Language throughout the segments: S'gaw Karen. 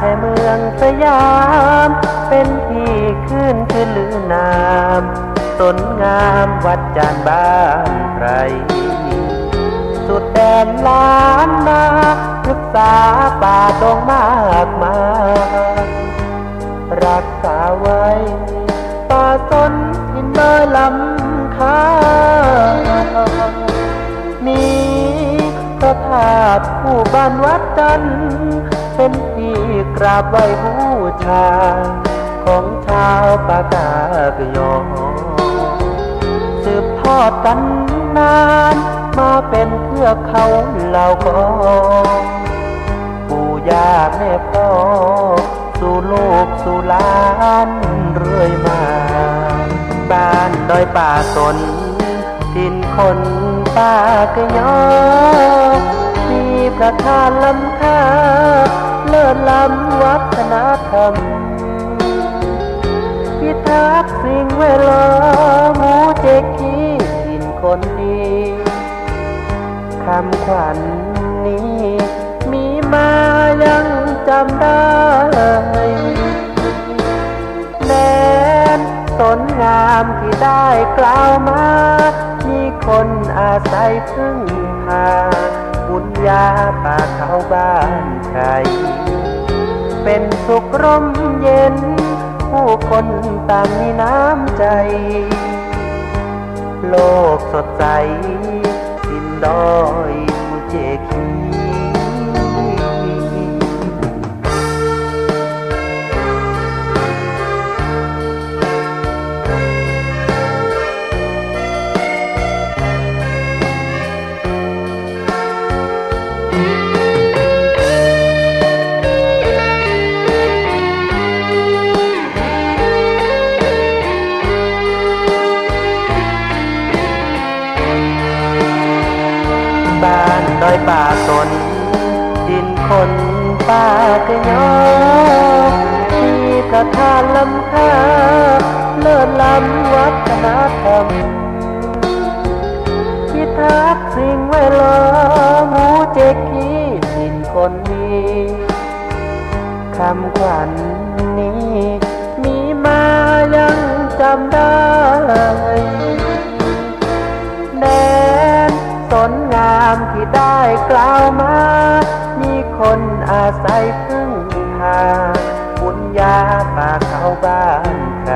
ในเมืองสยามเป็นที่ขึ้นชื่อลือนาม สนงามวัดจันทร์บ้านไพร สุดแดนล้านนา ศึกษาป่าดงมากมาย รักษาไว้ป่าสนถิ่นดอยลำคา มีพระธาตุคู่บ้านวัดจันทร์ เป็นที่กราบไหว้บูชา ของชาวปากากยอ สืบทอดกันนาน มาเป็นเทือกเขาเหล่ากอ ปู่ย่าแม่พ่อ สู่ลูกสู่หลานเรื่อยมา บ้านดอยป่าสน ถิ่นคนปากยอ มีพระธาตุล้ำค่า เลิศล้ำวัฒนธรรม พิทักษ์สิ่งแวดล้อม หมู่เจ๊กขี้ถิ่นคนดี คำขวัญนี้มีมายังจำได้ แดนสนงามที่ได้กล่าวมา มีคนอาศัยพึ่งพา บุญญาป่าเขาบ้านไพร เป็นสุขร่มเย็น ผู้คนต่างมีน้ำใจ โลกสดใส ถิ่นดอยภูเจกขี บ้านดอยป่าสน ถิ่นคนปากยอ มีพระธาตุล้ำค่า เลิศล้ำวัฒนธรรม พิทักษ์สิ่งแวดล้อม หมู่เจ๊กขี้ถิ่นคนดี คำขวัญนี้มีมายังจำได้ แดนสนงามที่ได้กล่าวมา มีคนอาศัยพึ่งพา บุญญาป่าเขาบ้านไพร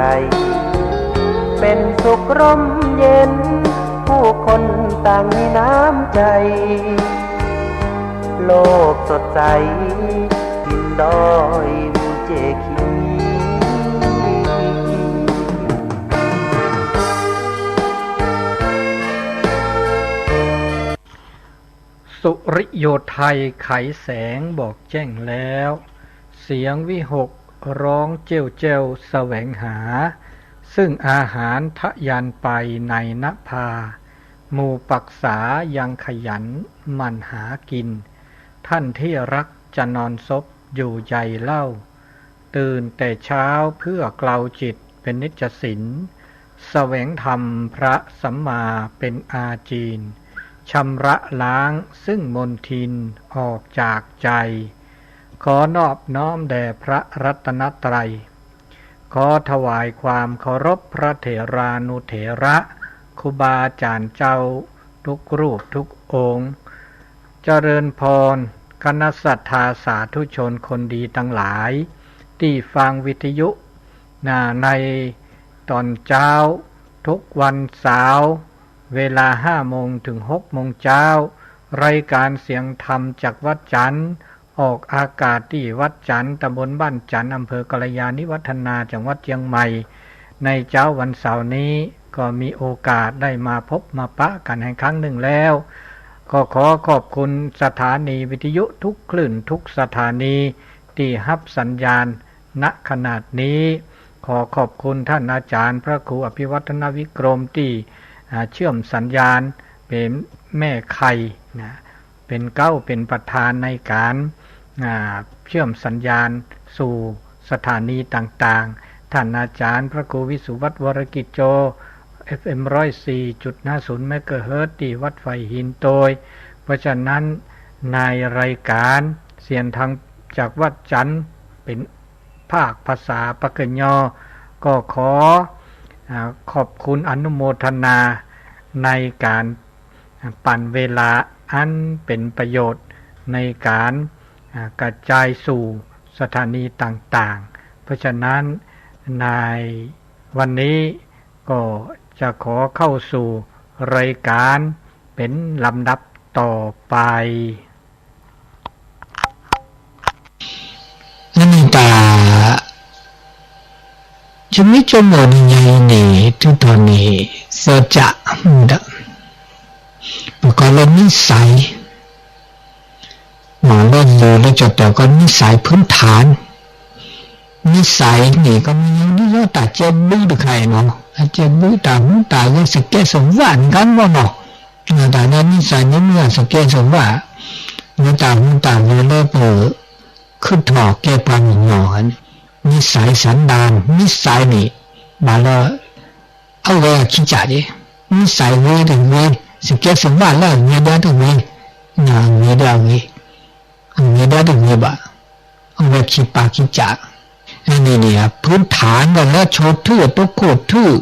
เป็นสุขร่มเย็น ผู้คนต่างมีน้ำใจ โลกสดใส ถิ่นดอยภูเจกขี สุริโยไทยไขแสงบอกแจ้งแล้ว เสียงวิหคร้องเจ้วเจ้วแสวงหา ซึ่งอาหารทะยานไปในนภา หมู่ปักษายังขยันหมั่นหากิน ท่านที่รักจะนอนซบอยู่ใยเล่า ตื่นแต่เช้าเพื่อเกลาจิตเป็นนิจสิน แสวงธรรมพระสัมมาเป็นอาจีน ชำระล้างซึ่งมลทินออกจากใจ ขอนอบน้อมแด่พระรัตนตรัย ขอถวายความเคารพพระเถรานุเถระ ครูบาอาจารย์เจ้าทุกรูปทุกองค์ เจริญพร คณะศรัทธาสาธุชนคนดีทั้งหลาย ที่ฟังวิทยุ นะ ในตอนเช้า ทุกวันเสาร์ เวลาห้าโมงถึงหกโมงเช้า รายการเสียงธรรมจากวัดจันทร์ ออกอากาศที่วัดจันทร์ ตำบลบ้านจันทร์ อำเภอกัลยาณิวัฒนา จังหวัดเชียงใหม่ ในเช้าวันเสาร์นี้ ก็มีโอกาสได้มาพบมาปะกันอีกครั้งหนึ่งแล้ว ก็ขอขอบคุณสถานีวิทยุทุกคลื่นทุกสถานีที่รับสัญญาณ ณ ขณะนี้ ขอขอบคุณท่านอาจารย์พระครูอภิวัฒนวิกรมที่ อ่า เชื่อมสัญญาณเป็นแม่ไข่นะ เป็นเก๊าเป็นประธานในการ อ่า เชื่อมสัญญาณสู่สถานีต่างๆ ท่านอาจารย์พระครูวิสุวัฒน์วรกิจโจ เอฟเอ็ม ร้อยสี่จุดห้าศูนย์เมกะเฮิรตซ์ ที่วัดไผ่หินโตย เพราะฉะนั้นในรายการเสียงธรรมจากวัดจันทร์ เป็นภาคภาษาปากกยอ ก็ขอ อ่า ขอบคุณอนุโมทนาในการ อ่า ปั่นเวลาอันเป็นประโยชน์ในการ อ่า กระจายสู่สถานีต่างๆ เพราะฉะนั้นในวันนี้ก็จะขอเข้าสู่รายการเป็นลำดับต่อไป အန့ၣ်တၢ် ယမ့ၢ်ဆိကမိၣ်နံၤညါအံၤန့ၣ် ထုးထီၣ်န့ၣ် သီစး ဒီး ပကိးလၢနံၣ်စဲး မ့ၢ်လၢလူၤလၢကၠီၣ်တဲၣ်ကိးနံၣ်စဲး ဖုထၣ် နံၣ်စဲးန့ၣ် ကမ့ၢ်ဒ်သိးတၢ်ကဲဘုတခါအံၤနီၤ, အကဲဘုတၢ်ဟူးတၢ်ဂဲၤ စကဲးစဝးန့ၣ် ကမ့ၢ်နီၤ, တၢ်လၢနံၣ်စဲးန့ၣ်မ့ၢ်စကဲးစဝး လၢတၢ်ဟူးတၢ်ဂဲၤလၢပ ခုၣ်ထီၣ်ကဲပှၤကညီန့ၣ်, နံၣ်စဲးစၢ်ဒၣ် နံၣ်စဲးန့ၣ် ဘၣ်လၢ အဂဲၤအခံကၢ်က့ၤ, နံၣ်စဲးဂ့ၤတဂ့ၤ, စကဲးစဝးလၢအဂ့ၤဒၣ်တဂ့ၤ, အဂ့ၤဒၣ်အဂ့ၤ, အဂ့ၤဒၣ်တဂ့ၤဘၣ်, အဝဲခံပာ်ခံကၢ်, အန့ၣ်န့ၣ် အဖုထၣ်ဒီးလၢဆိထုၣ်အတိခိၣ်ထုၣ်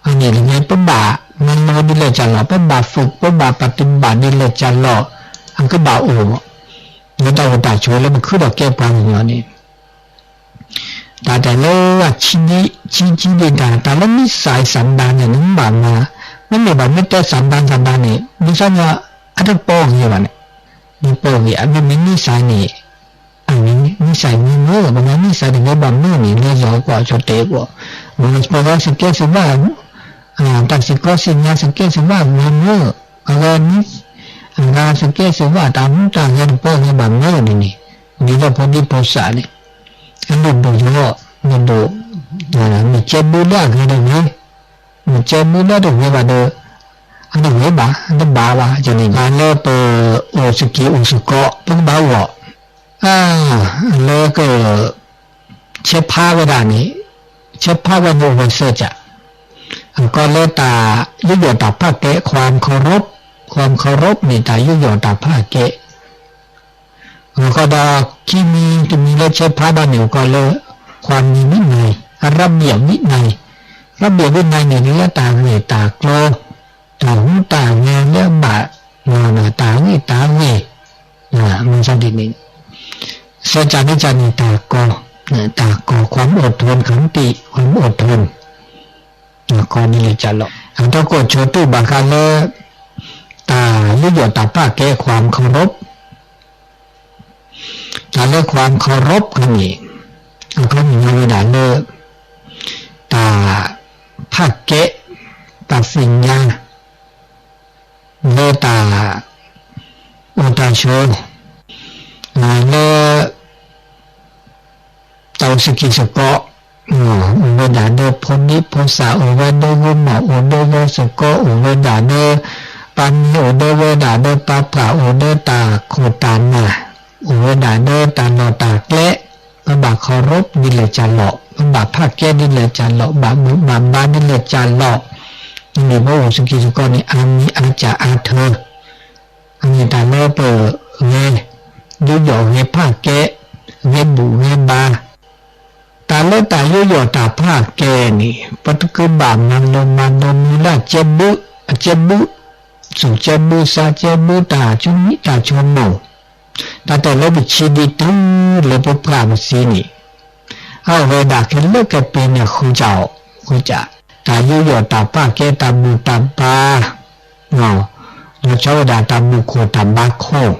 အန့ၣ်တဂ့ၤ ပဘၣ်မၤလိဒ်လဲၣ်ကလီၤ, ပဘၣ် ฝึก ပဘၣ် ปฏิบัติ ဒ်လဲၣ်ကလီၤ, အကဘၣ်အိၣ် လၢတၢ်အိၣ်တၢ်ဆိးလၢပခုၣ်ထီၣ်ကဲပှၤကညီန့ၣ်, တၢ်တဲလၢအဆံးဆံးဒံးတၢ် တၢ်လၢနံၣ်စဲးစၢ်ဒၣ်န့ၣ် နဘၣ်မၤ, မ့မ့ၢ်ဘၣ်မ့ၢ်တဲစၢ်ဒၣ်စၢ်ဒၣ်န့ၣ် ဒ်သိးညီအတပီဂ့ၤဘၣ်န့ၣ်, တပီဂ့ၤ အမ့မ့ၢ်နံၣ်စဲးန့ၣ် အဂ့ၤ နံၣ်စဲးဂ့ၤမ့ၢ် ပှၤမၤနံၣ်စဲးတဂ့ၤဘၣ်မ့ၢ်န့ၣ် လၢယီၤကွၢ်ဆိတဲာ်ကွၢ်, မ့ၢ်ပှၤစကဲးစဝး တၢ်စံၣ်ကီစံၣ်ညါ စကဲးစဝးဂ့ၤမ့ၢ်, အဂၤနံၣ်, အဂၤစကဲးစဝး တၢ်ဟူးတၢ်ဂဲၤတပီဂ့ၤဘၣ်မ့ၢ်န့ၣ်န့ၣ်, ဒ်သိးဖိဒံဖိစၢ်န့ၣ် အလုၢ်ဒိၣ်ယီၤ လုၢ်ဒိၣ်, မ့ၢ်ကဲဘုလၢအဂ့ၤတဂ့ၤ, မ့ၢ်ကဲဘုလၢတဂ့ၤဘၣ်ဒီး အတဂ့ၤဘၣ် အတဘၣ်ဘၣ် ကန့ၣ်လၢပအိၣ်စကံၢ်အိၣ်စကီး ပကဘၣ်ဂီၢ်, လၢက ဆဲးဖးဝဲဒၣ်န့ၣ်, ဆဲးဖးဝဲန့ၣ်အိၣ်ဝဲသၢကၢ်, အကီးလၢတၢ်ယူးယီၣ်တၢ်ဖးကဲ ความเคารพ, ความเคารพ န့ၣ် တၢ်ယူးယီၣ်တၢ်ဖးကဲ, အကီးဒီးခံမံၤတမံၤလၢဆဲးဖးဘၣ်န့ၣ် အကီးလၢ ความมีวินัย, ระเบียบวินัย, ระเบียบวินัย န့ၣ် လၢတၢ်ဂ့ၢ်တၢ်ကျိၤ တၢ်ဟူးတၢ်ဂဲၤလၢဘၣ် တၢ်ဂ့ၢ်တၢ်ဂ့ၢ် မၤစၢ်ဒ်န့ၣ်, သၢကၢ်န့ၣ်ကၢ်န့ၣ် တၢ်ကီ, တၢ်ကီ ความอดทน ขันติ ความอดทน ကီးဒ်လဲၣ်ကလီၤ, အတၢ်ကိၢ်ဆိတူၢ်ဘၣ်ဃးလၢ တၢ်ယူးယီၣ်တၢ်ဖးကဲ ความเคารพ, တၢ်လၢ ความเคารพ န့ၣ် အခီပညီဝဲဒၣ်လၢ တၢ်ဖးကဲ တၢ်သ့ၣ်ညါ လၢတၢ် အိၣ်တၢ်ဆိး လၢ တၢ်အိၣ်စကံၢ်စကီး အိၣ်ဝဲဒၣ်ဒီးဖိဒံဖိသၣ် အိၣ်ဝဲဒၣ်ဒီးဂီၢ်မီၢ် အိၣ်ဒီးဂီၢ်စကီး အိၣ်ဝဲဒၣ်ဒီး ပၢ်မံၤ အိၣ်ဒီးဝဲဒၣ်ဒီးပၢ်ပှၢ် အိၣ်ဒီးတၢ်ခိၣ်တၢ်နၢ် အိၣ်ဝဲဒၣ်ဒီးတၢ်လီၢ်တၢ်ကျဲ ပဘၣ် เคารพ ဒ်လဲၣ်ကလီၤ ပဘၣ်ဖးကဲဒ်လဲၣ်ကလီၤ ဘၣ်ဘူၣ်ဘၣ်ဘါဒ်လဲၣ်ကလီၤ န့ၣ် ပအိၣ်စကံၢ်စကီးန့ၣ် အါမံၤအါကၢ်အါထၢ အန့ၣ်တၢ်လၢပဂဲၤ ယူးယီၣ်ဂဲၤဖးကဲ ဂဲၤဘူၣ်ဂဲၤဘါ တၢ်လၢတၢ်ယူးယီၣ်တၢ်ဖးကဲန့ၣ် ပတကဘၣ်မၤလိမၤဒိးမူလၢအကဲဘု, အကဲဘု, သူၣ်ကဲဘု သးကဲဘု တၢ်ဆိမံတၢ်ဆိမိၣ်, တၢ်တဲလၢပဆံးဒံးတုၤလၢပပြးပသံန့ၣ် အအိၣ်ဝဲဒၣ်ခဲလၢာ်ခဲပ့ၤန့ၣ် ဃုကၢ်အီၤ, ဃုကၢ်, တၢ်ယူးယီၣ်တၢ်ဖးကဲ တၢ်ဘူၣ်တၢ်ဘါ လီၤဆီဝဲဒၣ်တၢ်ဘူၣ်ခိၣ်တၢ်ဘါခိၣ်,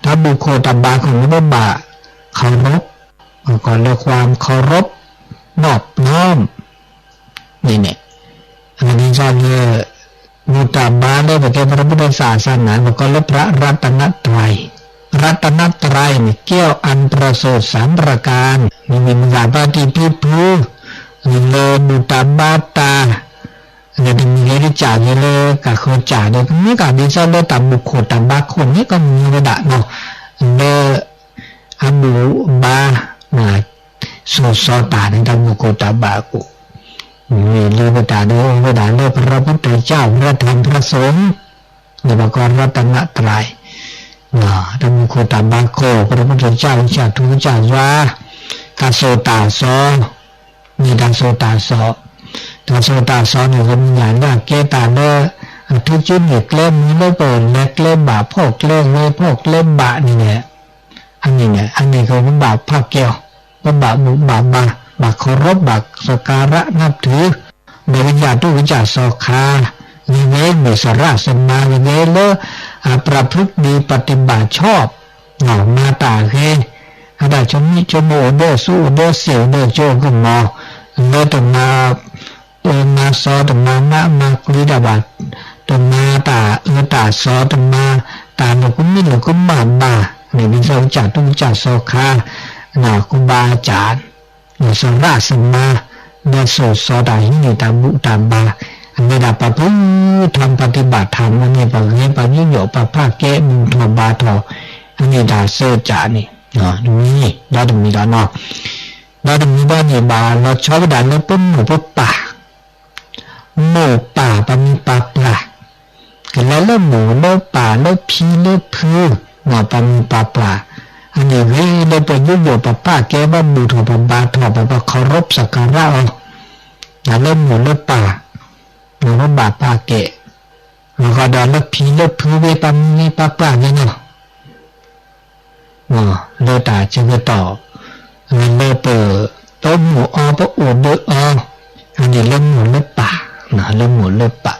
တၢ်ဘူၣ်ခိၣ်တၢ်ဘါခိၣ်န့ၣ် ပဘၣ် เคารพ, ပကိးလၢ ความเคารพ นอบน้อม န့ၣ်န့ၣ်, အန့ၣ်ဒ်သိးလၢ ဘူၣ်တၢ်ဘါလၢပကဲ พระพุทธศาสนา ပကိးလၢ พระรัตนตรัย, รัตนตรัย န့ၣ် แก้วอันประเสริฐสามประการ မ့မ့ၢ်မုၢ်ဂၤဘါတံၢ်ဖံဖု လၢဘူၣ်တၢ်ဘါတၢ် တမံၤဂ့ၤတကၢ်ဂ့ၤလၢကဃုကၢ်ဒီး မ့ၢ်ကဒ်သိးလၢတၢ်ဘူၣ်ခိၣ်တၢ်ဘါခိၣ်န့ၣ် ကမ့ၢ်ဝဲဒၣ်နီၤ လၢ အဘူၣ်ဘါ စိာ်စီၤတၢ်န့ၣ် တၢ်ဘူၣ်ခိၣ်တၢ်ဘါခိၣ်, မ့ၢ်လၢပတၢ်ဒိးဝဲဒၣ်လၢ พระพุทธเจ้า พระธรรม พระสงฆ์ လၢပကိး รัตนตรัย တၢ်မူခိၣ်တၢ်ဘါခိၣ် ပရပတကစၢ် ကစၢ်ထူကစၢ်ယွၤ, တၢ်သိၣ်တၢ်သီ, မ့ၢ်တၢ်သိၣ်တၢ်သီ, တၢ်သိၣ်တၢ်သီန့ၣ် ကမ့ၢ်ယၤလၢအကဲတၢ်လၢ အထူကၠိန့ၣ်ကျဲမူလၢပလဲၤကျဲဘၣ် ဖီၣ်ကျဲဂဲၤ ဖီၣ်ကျဲဘၣ်န့ၣ်န့ၣ် အန့ၣ်န့ၣ် အန့ၣ်ကပဘၣ်ဖးကဲအီၤ, ပဘၣ်ဘူၣ်ဘၣ်ဘါ, ဘၣ်ခီရီ ဘၣ်သကၤရနၢ်ပတုာ်, ဘၣ်ကစၢ်ထူကစၢ်သီခါ, ဂ့ၤဂ့ၤမ့ၢ်သရၣ်သမါ ဂ့ၤဂ့ၤလၢ အပြးဖုဒံးပတံၢ်ဘၣ်ဆီၣ် မၤတၢ်ဂ့ၤ, အတၢ်ဆိမိၣ်ဆိမိၣ်အိၣ်ဒီးအစုအိၣ်ဒီးစ့အိၣ်ဒီးကၠိကမီၤ, လၢတမၤ တမၤမးမၤကွံတၢ်ဘၣ်, တမၤတၢ်အၢတၢ်သီ တမၤတၢ်လိာ်ကမံလိာ်ကမၣ်ဘၣ်, န့ၣ်ဒ်သိးကစၢ်ထူကစၢ်သီခါ, နၢ်ကူဘါစၢ် သရၣ်သမါ လၢစိၤစီၤတၢ်ဟံးန့ၢ်တၢ်ဘူၣ်တၢ်ဘါ, အမ့ၢ်ဒၣ်ပှၤဖုထၢမ်ပှၤတံၢ်ဘၣ်ထၢမ် အမ့ၢ်ပှၤဂ့ၤပှၤယူးယီၣ်ပှၤဖးကဲ ဘူၣ်ထီၣ်ဘါထီၣ်, အမ့ၢ်ဒၣ်စၢကၠးန့ၣ်, တမံၤ, ဒီးတမံၤဒီးနီၤ, ဒီးတမံၤဘၣ်န့ၣ် ဘၣ်လီၤဆီဝဲဒၣ်လၢပမိၢ်ပပၢ်, မိၢ်ပၢ်ပှၤမံၤပှၤပှၢ်, ကလဲၤလၢမိၢ်လၢပၢ်လၢဖံလၢဖု, ပှၤမံၤပှၤပှၢ်, အန့ၣ်ဂ့ၤလၢပယူးယီၣ်ပှၤဖးကဲ ပဘူၣ်ထီၣ်ပဘါထီၣ် ပခီရီပသကၤရအီၤ, ဒီးလၢမိၢ်လၢပၢ်, ပဘၣ်ဖးကဲ, အဃိဒီးလၢဖံလၢဖုဂ့ၤပှၤမံၤဂ့ၤပှၤပှၢ်ဂ့ၤနီၤ လၢတၢ်ဆၢကတီၢ်, လၢပ ပမိၢ်အီၤ ပအိၣ်ဒီးအီၤ, အန့ၣ်လၢမိၢ်လၢပၢ်, လၢမိၢ်လၢပၢ်,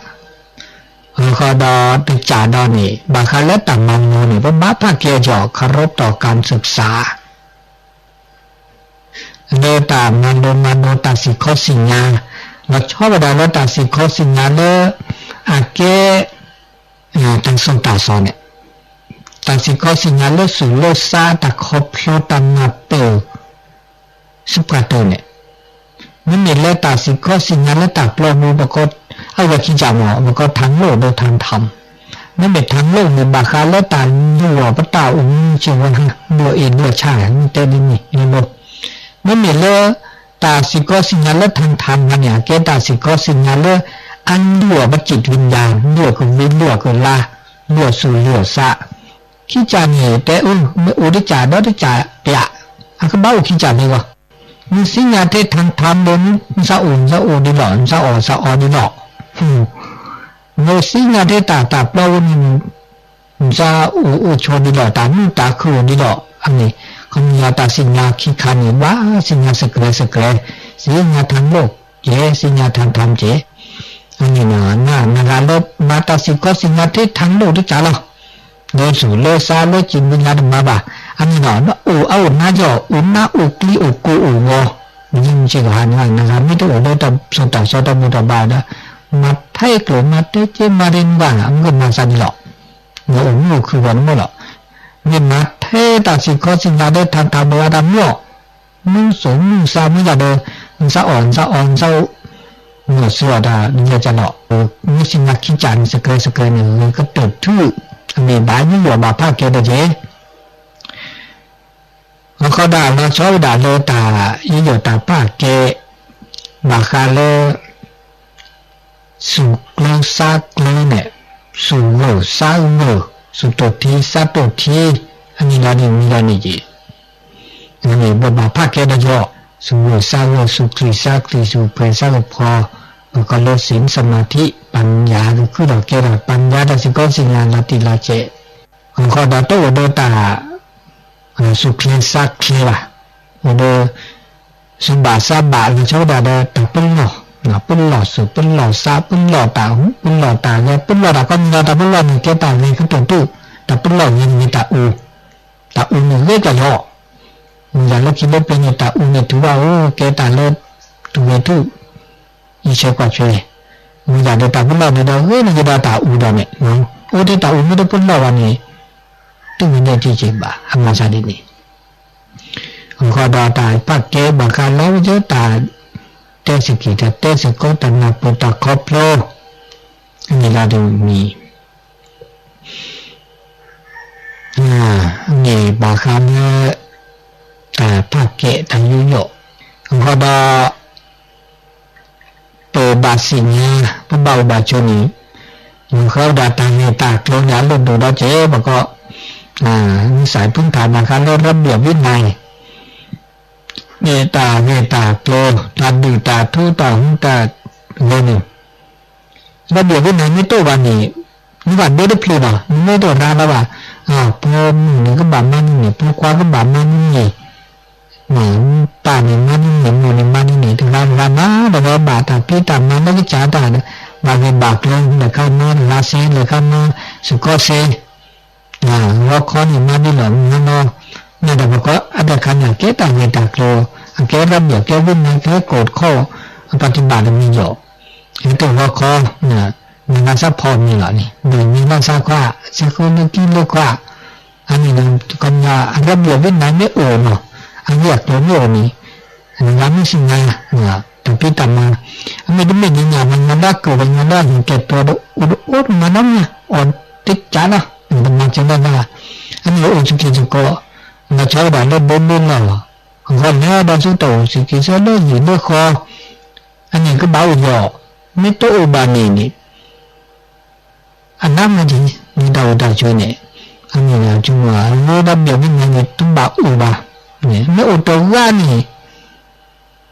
အဃိဒီးတကးဒီးန့ၣ် ဘၣ်ဃးလၢတၢ်မၤလိန့ၣ် ပဘၣ်ဖးကဲကီး ခီရီတီၢ်ကၣ်စၢၣ်ကစၢ် လၢတၢ်မၤလိမၤဒိးတၢ်စံၣ်ခီစံၣ်ညါ, လီၤဆီဝဲဒၣ်လၢတၢ်စံၣ်ခီစံၣ်ညါလၢ အကဲ တၢ်သိၣ်တၢ်သီန့ၣ်, တၢ်စံၣ်ခီစံၣ်ညါလၢသူၣ်လၢသး တၢ်ခီဖျိတၢ်နၢ်ပၢၢ် စပှၢ်တၢၢ်န့ၣ်, မ့မ့ၢ်လၢတၢ်စံၣ်ခီစံၣ်ညါလၢတၢ်ပျီပူၤ ပကိး အဂီၢ်ခံကၢ်မ့ၢ် ပကိး ทางโลก ဒီး ทางธรรม, မ့မ့ၢ် ทางโลก န့ၣ် ဘၣ်ဃးလၢတၢ်ဒုးအီၤပတၢ်အိၣ်မူစ့ၢ်ကီး ဒုးအီၤအ့ၣ်ဒုးအီၤဆါ မ့ၢ်တဲဒ်န့ၣ်လီၤ. မ့မ့ၢ်လၢ တၢ်စံၣ်ခီစံၣ်ညါလၢ ทางธรรม န့ၣ် အကဲတၢ်စံၣ်ခီစံၣ်ညါလၢ အလုၢ်အီၤပ จิตวิญญาณ လုၢ်အီၤကဝံလုၢ်အီၤကလါ လုၢ်အီၤသူၣ်လုၢ်အီၤသး ခံကၢ်န့ၣ် တဲအၢ မ့ၢ်အိၣ်တကၢ်ဒီးတကၢ်ပျး, အကဘၣ်အိၣ်ခံကၢ်လံဂီၢ်, မ့ၢ်သ့ၣ်ညါထဲ ทางธรรม ဒီး နသးအိၣ် နသးအိၣ်ဒ်လီၤ နသးအီၣ် သးအီဒ်လီၤ, မ့ၢ်သ့ၣ်ညါထဲတၢ် တၢ်ပျီပူၤန့ၣ် နသးအိၣ်အိၣ်ဆိးဒ်လီၤ တၢ်မုာ်တၢ်ခုၣ်အိၣ်ဒ်လီၤ, အန့ၣ် ခီပညီတၢ်သ့ၣ်ညါခံခါန့ၣ် ဘၣ်သ့ၣ်ညါစဲးကျဲးစဲးကျဲး, သ့ၣ်ညါ ทางโลก ကဲ သ့ၣ်ညါ ทางธรรม ကဲ, အန့ၣ် နဂၤလၢ မၤတၢ်စံၣ်ခီစံၣ်ညါထဲ ทางโลก တကၢ်လီၤ လၢသူၣ်လၢသးလၢ จิตวิญญาณ တမၤဘၣ်, အန့ၣ်ဒီး အိၣ်အအိၣ်နါယီၢ် အိၣ်နါအိၣ်ကျံအိၣ်ကိၢ်အိၣ်ဂီၤ, မ့ၢ်စ့ၢ်ကီးဟးန့ၣ် နဂၤမ့ၢ်တအိၣ်လၢတၢ်သိၣ်တၢ်သီတၢ်ဘူၣ်တၢ်ဘါဒီး မၤထဲကျိၤမၤထဲစ့မၤထဲနဂၤ မ့ၢ်ကမၤသးဒ်လီၤ, နအိၣ်မုာ်အိၣ်ခုၣ်ဂီၤနမိၢ်လီၤ, မ့ၢ်မၤထဲတၢ်စံၣ်ခီစံၣ်ညါလၢ ทางธรรม ဘၣ်ဝဲတၢ်မုာ်အီၤ မုၢ်သူၣ်မုၢ်သးမုၢ်ယၤဒီး နသးအီၣ် နသးအီ နသးအိၣ် မ့ၢ်စ့ၢ်အီၤတၢ်လၢယၤကၢ်လီၤ, မ့ၢ်သ့ၣ်ညါခံကၢ်န့ၣ် စဲးကျဲးစဲးကျဲးန့ၣ် ဂ့ၤကတၢၢ်ထူၣ်, အမ့ၢ်ဘၣ်ယူးယီၣ်ဘၣ်ဖးကဲတက့ၢ်, အဃိဒီးလီၤဆီဝဲဒၣ်လၢတၢ်ယူးယီၣ်တၢ်ဖးကဲ ဘၣ်ဃးလၢ သူၣ်ကျၢသးကျၢန့ၣ်, သူၣ်ဂၢၢ်သးဂၢၢ်, သူၣ်တိၢ်ထံသးတိၢ်ထံ, အန့ၣ်ဒီးန့ၣ်မံၤဒီးန့ၣ်က့ၤ, အန့ၣ်ပဘၣ်ဖးကဲဒီးယီၤ, သူၣ်ဂၢၢ်သးဂၢၢ်, သူၣ်ချံသးချံ, သူၣ်ပှဲၤသးကဖီ, ပကိးလၢ ศีลสมาธิ ปัญญา ကခုဒီးကဲထီၣ် ปัญญา တၢ်စံၣ်ခီစံၣ်ညါလီၤတံၢ်လီၤဆဲး, အဃိဒီးတအိၣ်ဒီးတၢ် သူၣ်ချံသးချံဘၣ်, အိၣ်ဒီး သူၣ်ဘၣ်သးဘၣ်လီၤဆီဝဲဒၣ်ဒီးတၢ်ပလီၢ်, ပလီၢ်သူၣ်ပလီၢ်သး ပလီၢ်တၢ်ဟူး ပလီၢ်တၢ်ဂဲၤ ပလီၢ်တၢ်ခီပညီ တၢ်ပလီၢ်န့ၣ်ကဲတၢ်ဂ့ၤကတၢၢ်တူၢ်, တၢ်ပလီၢ်ဂ့ၤန့ၣ်မ့ၢ်တၢ်အူ, တၢ်အူန့ၣ်ဂ့ၤကလီၤ, မ့ၢ်ယၤလၢခံလၢပျၢၤန့ၣ် တၢ်အူန့ၣ်တုၤဘၣ်အိၣ်ကဲတၢ်လၢ တူၢ်ဂဲၤထူၣ် အံးဆဲးကွၢ်ဆဲး, မ့ၢ်ယၤဒီးတၢ်ပလီၢ်န့ၣ်ဒီးဂ့ၤန့ၢ်ကဒီးတၢ်အူဒီးန့ၣ်, အိၣ်ထဲတၢ်အူမ့ၢ်တပလီၢ်ဘၣ်န့ၣ် တမ့ၢ်ဒဲးက့ၤက့ၤဘၣ် အမၤသးဒ်န့ၣ်, အဃိဒီးတၢ်ဖးကဲဘၣ်ဃးလၢယတၢ်တဲစ့ၢ်ကီး တၢ်တဲစ့ၢ်ကီး တၢ်နၢ်ပၢၢ်တၢ်ခီဖျိ မ့ၢ်ဒၣ်တမံၤ မ့ၢ်ဘၣ်ဃးလၢ တၢ်ဖးကဲ တၢ်ယူးယီၣ်, အဃိဒီး ပဘၣ်သ့ၣ်ညါ ပဘၣ်အိၣ်ဘၣ်ဆိးန့ၣ် မ့ၢ်ဃးဝဲဒၣ်တၢ်ဂ့ၢ်တၢ်ကျိၤန့ၣ် အလိၣ်ဒိၣ်ဒီးကဲ ပကိး นิสัยพื้นฐาน ဘၣ်ဃးလၢ ระเบียบวินัย န့ၣ် တၢ်ဂ့ၢ်တၢ်ကျိၤ တၢ်ဒုၣ်တၢ်ထူ တၢ်ဟူးတၢ်ဂဲၤန့ၣ် ระเบียบวินัย မ့ၢ်တအိၣ်ဘၣ်န့ၣ် နဘၣ်ဒိတဖျၢၣ်လီၤ. နမ့ၢ်တအိၣ်ရၤလီၤဘၣ် ဖိမုၣ်န့ၣ်ကဘၣ်မၤန့ၢ်န့ၣ် ဖိခွါကဘၣ်မၤန့ၢ်န့ၣ် ပၢ်န့ၣ်မၤန့ၢ်န့ၣ် မိၢ်န့ၣ်မၤန့ၢ်န့ၣ် တဂၤတဂၤမၤဒီး ဝဲဘၣ်တၢ်ဖံးတၢ်မၤလၢကစၢ်တၢ် ဘၣ်ဂ့ၢ်ဘၣ်ကျိၤ လဲၤခါမၤတဂၤစ့ လဲၤခါမၤစ့ၢ်ကီးစ့ ဂီၤခီန့ၣ်မၤဒ်လီၤမၤလီၤ မ့ၢ်ဒီးပကီအတခါန့ၣ် အကဲတၢ်ဂ့ၢ်တၢ်ကျိၤ အကဲ ระเบียบ ကဲ วินัย ကဲ กฎข้อปฏิบัติ တမံၤယီၤ ဟဲတုၤဂီၤခီ မ့ၢ်လၢဆါဖီမ့ၢ်လီၤန့ၣ် မ့ၢ်မ့ၢ်လၢဆါခွါ ဆဲဃိလၢကံလၢခွါ အန့ၣ် ကီမ့ၢ် ระเบียบวินัย မ့ၢ်အိၣ်နီၤ အဂ့ၢ်အကျိၤမ့ၢ်အိၣ်န့ၣ် နဂၤမ့ၢ်စံၣ်ညီၣ် တၢ်ဖံးတၢ်မၤ အမ့ၢ်တမ့ၢ်ဒ်န့ၣ် ပှၤညီလၢကၢၢ် ပှၤညီလၢအဟံၣ်ကဲၤပၢၤဒီး အိၣ်တအိၣ်တမၤနီတမံၤ အီၣ်တကးလီၤ တမၤစၢၤလၢၤဘၣ် အန့ၣ်အိၣ်စကံစကီး လီၤဆီဝဲဒၣ်လၢဘိဘိလီၢ်လီၤ အဂီၢ်လဲၤဒီးဆူတၢ်အိၣ်စကံဆၢလၢဟံၣ်လၢဃီ အန့ၣ်ကဘၣ်အိၣ်ယီၤ မ့ၢ်တအိၣ်ဘၣ်န့ၣ်န့ၣ် အနါမ့ၢ်ဒ် မ့ၢ်တၢ်အိၣ်တၢ်ဆိးန့ၣ် အမ့ၢ်ဒၣ်ဆိကမိၣ် အဝဲဒၣ် ระเบียบวินัย န့ၣ် တဘၣ်အိၣ်ဘၣ် မ့ၢ်အိၣ်တဂၤန့ၣ် ဘၣ်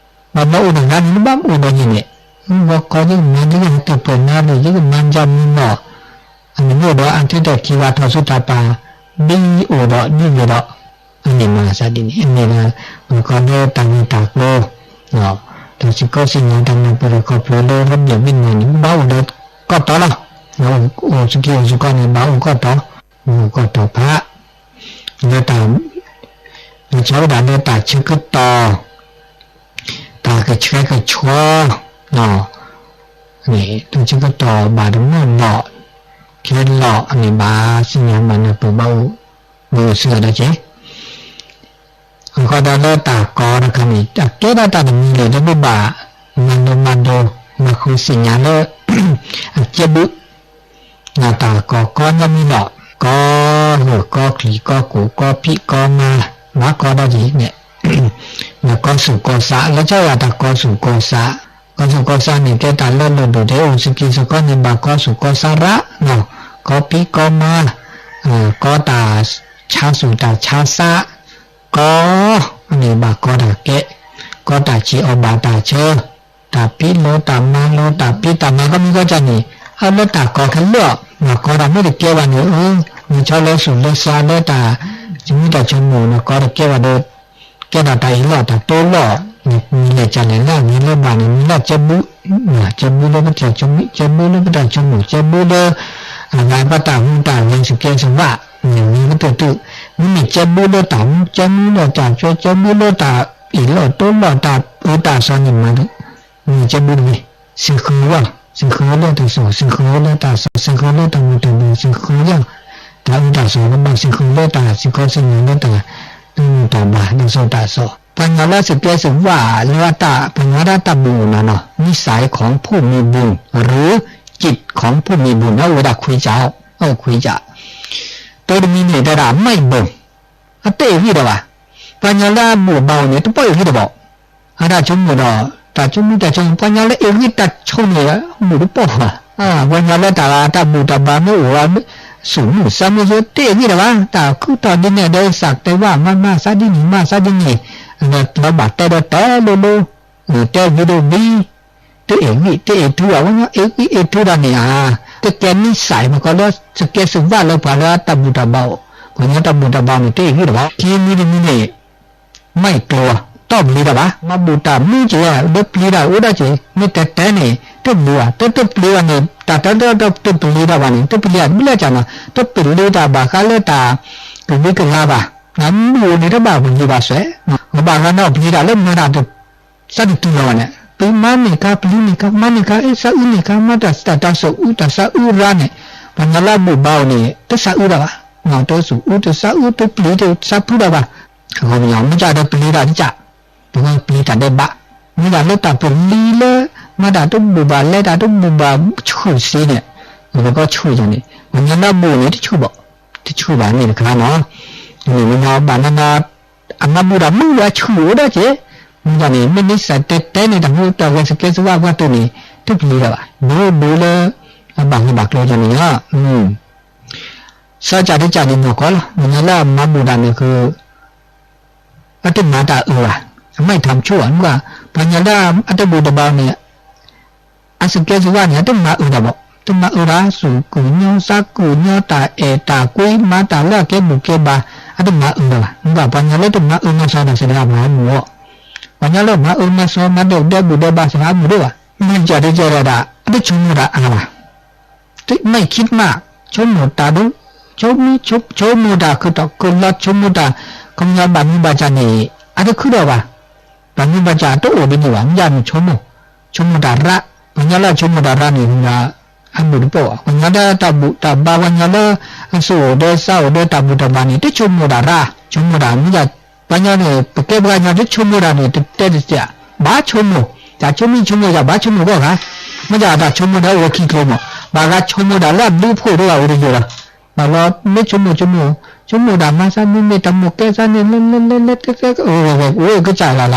မၤအိၣ်တဂၤန့ၣ် နဘၣ်အိၣ်ဒီးယဲၢ်န့ၣ် ဂီၤခီယကမၤ ယကဟဲက့ၤပှဲၤနါရံၣ် ယကမၤယၤမုၢ်နီၢ် အမ့ၢ်အိၣ်ဒီးအါထဲတၢ်ခံဂၤထီၣ်ဆူတၢ်ပာ် ဒ်အိၣ်ဒီးဒ်ဂ့ၤဒီး အန့ၣ်မၤသးဒ်န့ၣ် အမ့ၢ်ဒၣ် ပကီလၢတၢ်ဂ့ၢ်တၢ်ကျိၤ တၢ်စံၣ်ကီစံၣ်ညီၣ် တၢ်မၤပူၤတၢ်ခီဖျိလၢ ระเบียบวินัย န့ၣ် ဘၣ်အိၣ်ဒီးကီၢ်တီလီၤ အိၣ်စကံအိၣ်စကီးန့ၣ် ဘၣ်အိၣ်ကီၢ်တီ အိၣ်ကီၢ်တီဖး လၢတၢ် လီၤဆီဝဲဒၣ်လၢတၢ်ဆၢကတီၢ် တၢ်ကဆှဲကဆှီ တၢ်ဆၢကတီၢ်ဘၣ်တမီၢ်လီၢ် ခဲလီၢ်အန့ၣ် ဘၣ်စံၣ်ညီၣ်မၤနၢ်ပၢၢ်ဘၣ်အိၣ် မုာ်စှၤဒီးက့ၤ အဃိဒီးလၢတၢ်ကီတခါန့ၣ် အကဲဒၣ်တၢ်တမံၤလၢၤလၢပဘၣ် မၤလိမၤဒိး မၤဃုသ့ၣ်ညါလၢ အကဲဘု တၢ်ကီကီညီမံၤလီၤ ကီဂၢၢ်ကီချံးကီကိးကီဖံးကီမၤ ဘၣ်ကီဒၣ်က့ၤန့ၣ် ကီဆူၣ်ကီသး လၢကစၢ်ယွၤတၢ်ကီဆူၣ်ကီသး ကီဆူၣ်ကီသးန့ၣ် ကဲတၢ်လၢလီၢ်ဒိၣ်ဒဲး အိၣ်စကံစကီးန့ၣ် ဘၣ်ကီဆူၣ်ကီသးရၣ် ကီဖံးကီမၤ ကီတၢ်ဆါဆူၣ်တၢ်ဆါသး ကီ န့ၣ်ဘၣ်ကီတၢ်ကဲ ကီတၢ်ဆံးအီၣ်ဘၣ်တၢ်ဆၢ တၢ်ဖံးလိတၢ်မၤလိ တၢ်ဖံးတၢ်မၤကီမံၤကီကၢ်န့ၣ် အလၢတၢ်ကီခဲလၢာ် ဘၣ်ကီတၢ်မ့ၢ်တကဲဘၣ်န့ၣ် အၢ မ့ၢ်ဆီလၢဆူၣ်လၢသးလၢတၢ် ဆိမိၣ်တၢ်ဆိကမိၣ်န့ၣ် ကီတကဲဘၣ်ဒီး ကဲထီၣ်တၢ်အ့ၣ်လိာ်တၢ်တိလိာ် မ့ၢ်လဲၤကလဲၣ်လၢအဂ့ၤလၢဘၣ်န့ၣ် မ့ၢ်လၢကဲဘု ကဲဘုလၢပတၢ်ဆိမိၣ် ကဲဘုလၢပတၢ်ဆိကမိၣ် ကဲဘုလၢ အဂၤဘၣ်တၢ်ဟူးတၢ်ဂဲၤ စကဲစဝး မ့ၢ်ဝံၤကတၢၢ်တုၤ မ့မ့ၢ်ကဲဘုလၢတၢ်မူ ကဲဘုလၢတၢ်ကွဲ ကဲဘုလၢတၢ်အ့ၣ်လိာ်တိလိာ် တၢ်အၢတၢ်သီန့ၣ်မၤ မ့ၢ်ကဲဘုတဂ့ၤ စံးဃုာ်ဝဲ စံးဃုာ်ဝဲလၢတၢ်စိၤ စံးဃုာ်ဝဲလၢတၢ်သီ စံးဃုာ်ဝဲလၢတၢ်မူတၢ်ဘှီး စံးဃုာ်ဝဲလၢ တၢ်အၢတၢ်သီ ကဘၣ်စံးဃုာ်လၢတၢ်စံးကီစံးညီၣ်လၢတၢ် တၢ်မူတၢ်ဘှီး တၢ်စိၤတၢ်သီ ပှၤညီလၢစကဲစဝးလၢအတၢ် ပှၤညီဒၣ်တၢ်ဘူၣ်အိၣ်နီၤနီၤ นิสัยของผู้มีบุญ หรือจิตของผู้มีบุญ အိၣ်ဝဲဒၣ်ခွံကၢ အိၣ်ခွံကၢ တၢ်တမံၤန့ၣ် တၢ်ဒၣ်မ့ၢ်ဘၢၣ် အတအဲၣ်ဂံၢ်ဒီးဘၣ် ပှၤညီလၢအဘူၣ်ဘၣ်အိၣ်န့ၣ် တပီၢ်အ့ၣ်ဂံၢ်တဘၣ် အတၢ်ဆိကမိၣ်ဒီး တၢ်ဆိကမိၣ်တၢ်ဆိကမိၣ် ပှၤညီလၢအ့ၣ်ဂံၢ်တၢ်ဆိကမိၣ်န့ၣ် ဘူၣ်တပီၢ်ဘၣ် ပှၤညီလၢတၢ်တၢ်ဘူၣ်တၢ်ဘါမ့ၢ်အိၣ် စူၣ်မုၢ်သးမုၢ်သ့ တအဲၣ်ဂံၢ်တဘၣ် တၢ်ခုၣ်ထီၣ်ဒ်န့ၣ်ဒီး သးတဲဝဲ မၤမၤသးဒ်န့ၣ် မၤသးဒ်န့ၣ် ဒီးကျီဘၣ်တဲဒီးတဲလိၤလိၤ တဲဝံၤဒီးဝံၤ တအဲၣ်ဂံၢ်တအဲၣ်ထုအဝဲညီ အ့ၣ်ဂံၢ်အ့ၣ်ထုဒီးန့ၣ်ဧါ တကဲ นิสัย မ့ၢ်ကီလၢ စကဲစဝးလၢပှၤလၢတၢ်ဘူၣ်တၢ်ဘါအိၣ် ပှၤညီတၢ်ဘူၣ်တၢ်ဘါန့ၣ် တအဲၣ်ဂံၢ်တဘၣ် ခံမံၤတမံၤန့ၣ် မ့ၢ်ကျိၤ တီၢ်ပျံၤတၢ်ဘၣ် မၤဘူၣ်တၢ်မုၢ်က့ၤ ဒီးပျံၤတၢ်အိၣ်ဒၣ်က့ၤ မ့ၢ်တဲတဲန့ၣ် တပျံၤဘၣ် တတပျံၤဘၣ်န့ၣ် တၢ်တၢတပျံၤတၢ်ဘၣ်န့ၣ် တပျံၤတၢ်ဘၣ်လၢကၢ်နီၤ တပျံၤတၢ်ဘၣ်ဃးလၢတၢ် ကဝံကလၤဘၣ် နမုၢ်အိၣ်န့ၣ်တဘၣ်ပျံၤဘၣ်စဲး ကဘၣ်ဃးနီၤပျံၤတၢ်လၢမၤတၢ်တ သးတတုၤလီၤဘၣ်န့ၣ် ပမၤန့ၢ်ခါ ပျံၤန့ၢ်ခါ မၤန့ၢ်ခါ အ့ၣ်သးအုးန့ၢ်ခါ မၤတၢ်တၢ်စိၤအုး တၢ်သးအုးရါန့ၣ် ပှၤညီလၢအဘူၣ်ဘါအိၣ်န့ၣ် တသးအုးတၢ်ဘၣ် တစူၣ်အုး တသးအုး တပျံၤ တသးဖုတၢ်ဘၣ် အဂီၢ်ပညီ မ့ၢ်ကဒီးပျံၤတၢ်တကး ပကပျံၤတၢ်ဒဲးဘး မ့ၢ်ဒၣ်လၢတၢ်ပလံၤလၢ မၤတၢ်တဘူၣ်ဘၣ် လဲၤတၢ်တဘူၣ်ဘၣ်ဆူၣ်သ့န့ၣ် ပကဆူၣ်န့ၣ် ပှၤညီလၢအဘူၣ်န့ၣ် တဆူၣ်ဘၣ် တဆူၣ်ဘၣ်န့ၣ်တခါနီၤ ပှၤညီဘၣ်နီၤနီၤ အမၤဘူၣ်တၢ်မုၢ်ဝဲဆူၣ်အိၣ်ဒၣ်က့ၤ မ့ၢ်န့ၣ် မ့ၢ်န့ၣ်စးတဲတဲန့ၣ် တၢ်မူတၢ်ဂဲၤစကဲစဝါပှၤတန့ၣ် တပျံၤတၢ်ဘၣ် ဒိဒိလၢ အဘၣ်ဂ့ၢ်ဘၣ်ကျိၤန့ၣ်လီၤ စီၤကၢ်တကၢ်န့ၣ်နီၢ်ကီၢ်လီၤ. ပှၤကညီလၢအမၤဘူၣ်တၢ်န့ၣ်ဃု အတမၤတၢ်အၢဘၣ်, အမိုက်ထီၣ်မဆိဘၣ်, ပှၤကညီလၢအတဘူၣ်တဘါန့ၣ် အစူၢ်က့ၤစူၢ်ကါန့ၣ် အတမၤအၢတၢ်ဘၣ်, တမၤအၢတၢ် စူၢ်ကုၢ်ညီ စးကုၢ်ညီ တၢ်အဲၣ်တၢ်ကွံ မၤတၢ်လၢအကဲဘူၣ်ကဲဘါ, အတမၤအၢတၢ်ဘၣ်. ပှၤကညီလၢတမၤအၢမၤစီတၢ်စ့ၢ်ကီး အမၤဘူၣ်အီၤ, ပှၤကညီလၢမၤအၢမၤစီ မၤဒဲးဒဲးဘူၣ်ဒဲးဘါစ့ၢ်ကီး အမၤဘူၣ်ဒိၣ်ဘၣ်. မ့ၢ်ကၢ်တကၢ်ဒၣ် အတဆိကမိၣ်တၢ်အါဘၣ် တမ့ၢ်ခံတမး, ဆိကမိၣ်တၢ်ဒိၣ်, ဆိကမိၣ်တၢ်ခုတီၢ်ခုလီၤ, ဆိကမိၣ်တၢ် ခီပညီဘၣ်မနုၤဘၣ်ကၢ်န့ၣ် အတခုထီၣ်ဘၣ်, ဘၣ်မနုၤဘၣ်ကၢ်အတအိၣ်ဒ်န့ၣ်ဘၣ်, မ့ၢ်ယၤန့ၣ်ဆိကမိၣ်, ဆိကမိၣ်တၢ်ရၣ်, ပှၤကညီလၢအဆိကမိၣ်တၢ်ရၣ်န့ၣ် အဘူၣ်တပိာ်ဘၣ်, ပှၤကညီလၢတၢ်ဘူၣ်တၢ်ဘါ ပှၤကညီလၢအစူၢ်အိၣ်ဒီးစါအိၣ်ဒီးတၢ်ဘူၣ်တၢ်ဘါန့ၣ် တဆိကမိၣ်တၢ်ရၣ်, ဆိကမိၣ်တၢ်မ့ၢ်ယၤ ပှၤကညီန့ၣ် ပကဲပှၤကညီတဆိကမိၣ်တၢ်န့ၣ် တတဲတစဲး, ဘၣ်ဆိကမိၣ်, တၢ်ဆိကမိၣ်ဆိကမိၣ်ယၤ ဘၣ်ဆိကမိၣ်ဂီၢ်ဂၤ, မ့ၢ်ယၤတၢ်ဆိကမိၣ်ဒီးအိၣ်ဝဲခံကျိၤမး, ဘၣ်ဂၤဆိကမိၣ်တၢ်လၢအဘျုးအဖှိၣ်တဂၤအိၣ်တယိာ်လီၤ, ဘၣ်လီၤမ့ၢ်ဆိကမိၣ်ဆိကမိၣ်, ဆိကမိၣ်တၢ်မၤစၢ်မ့မ့ၢ်တၢ်မိၣ်ကဲစၢ်န့ၣ် လဲၤလဲၤလဲၤလဲၤ အိၣ်ကစၢ်လီၤလီၤ,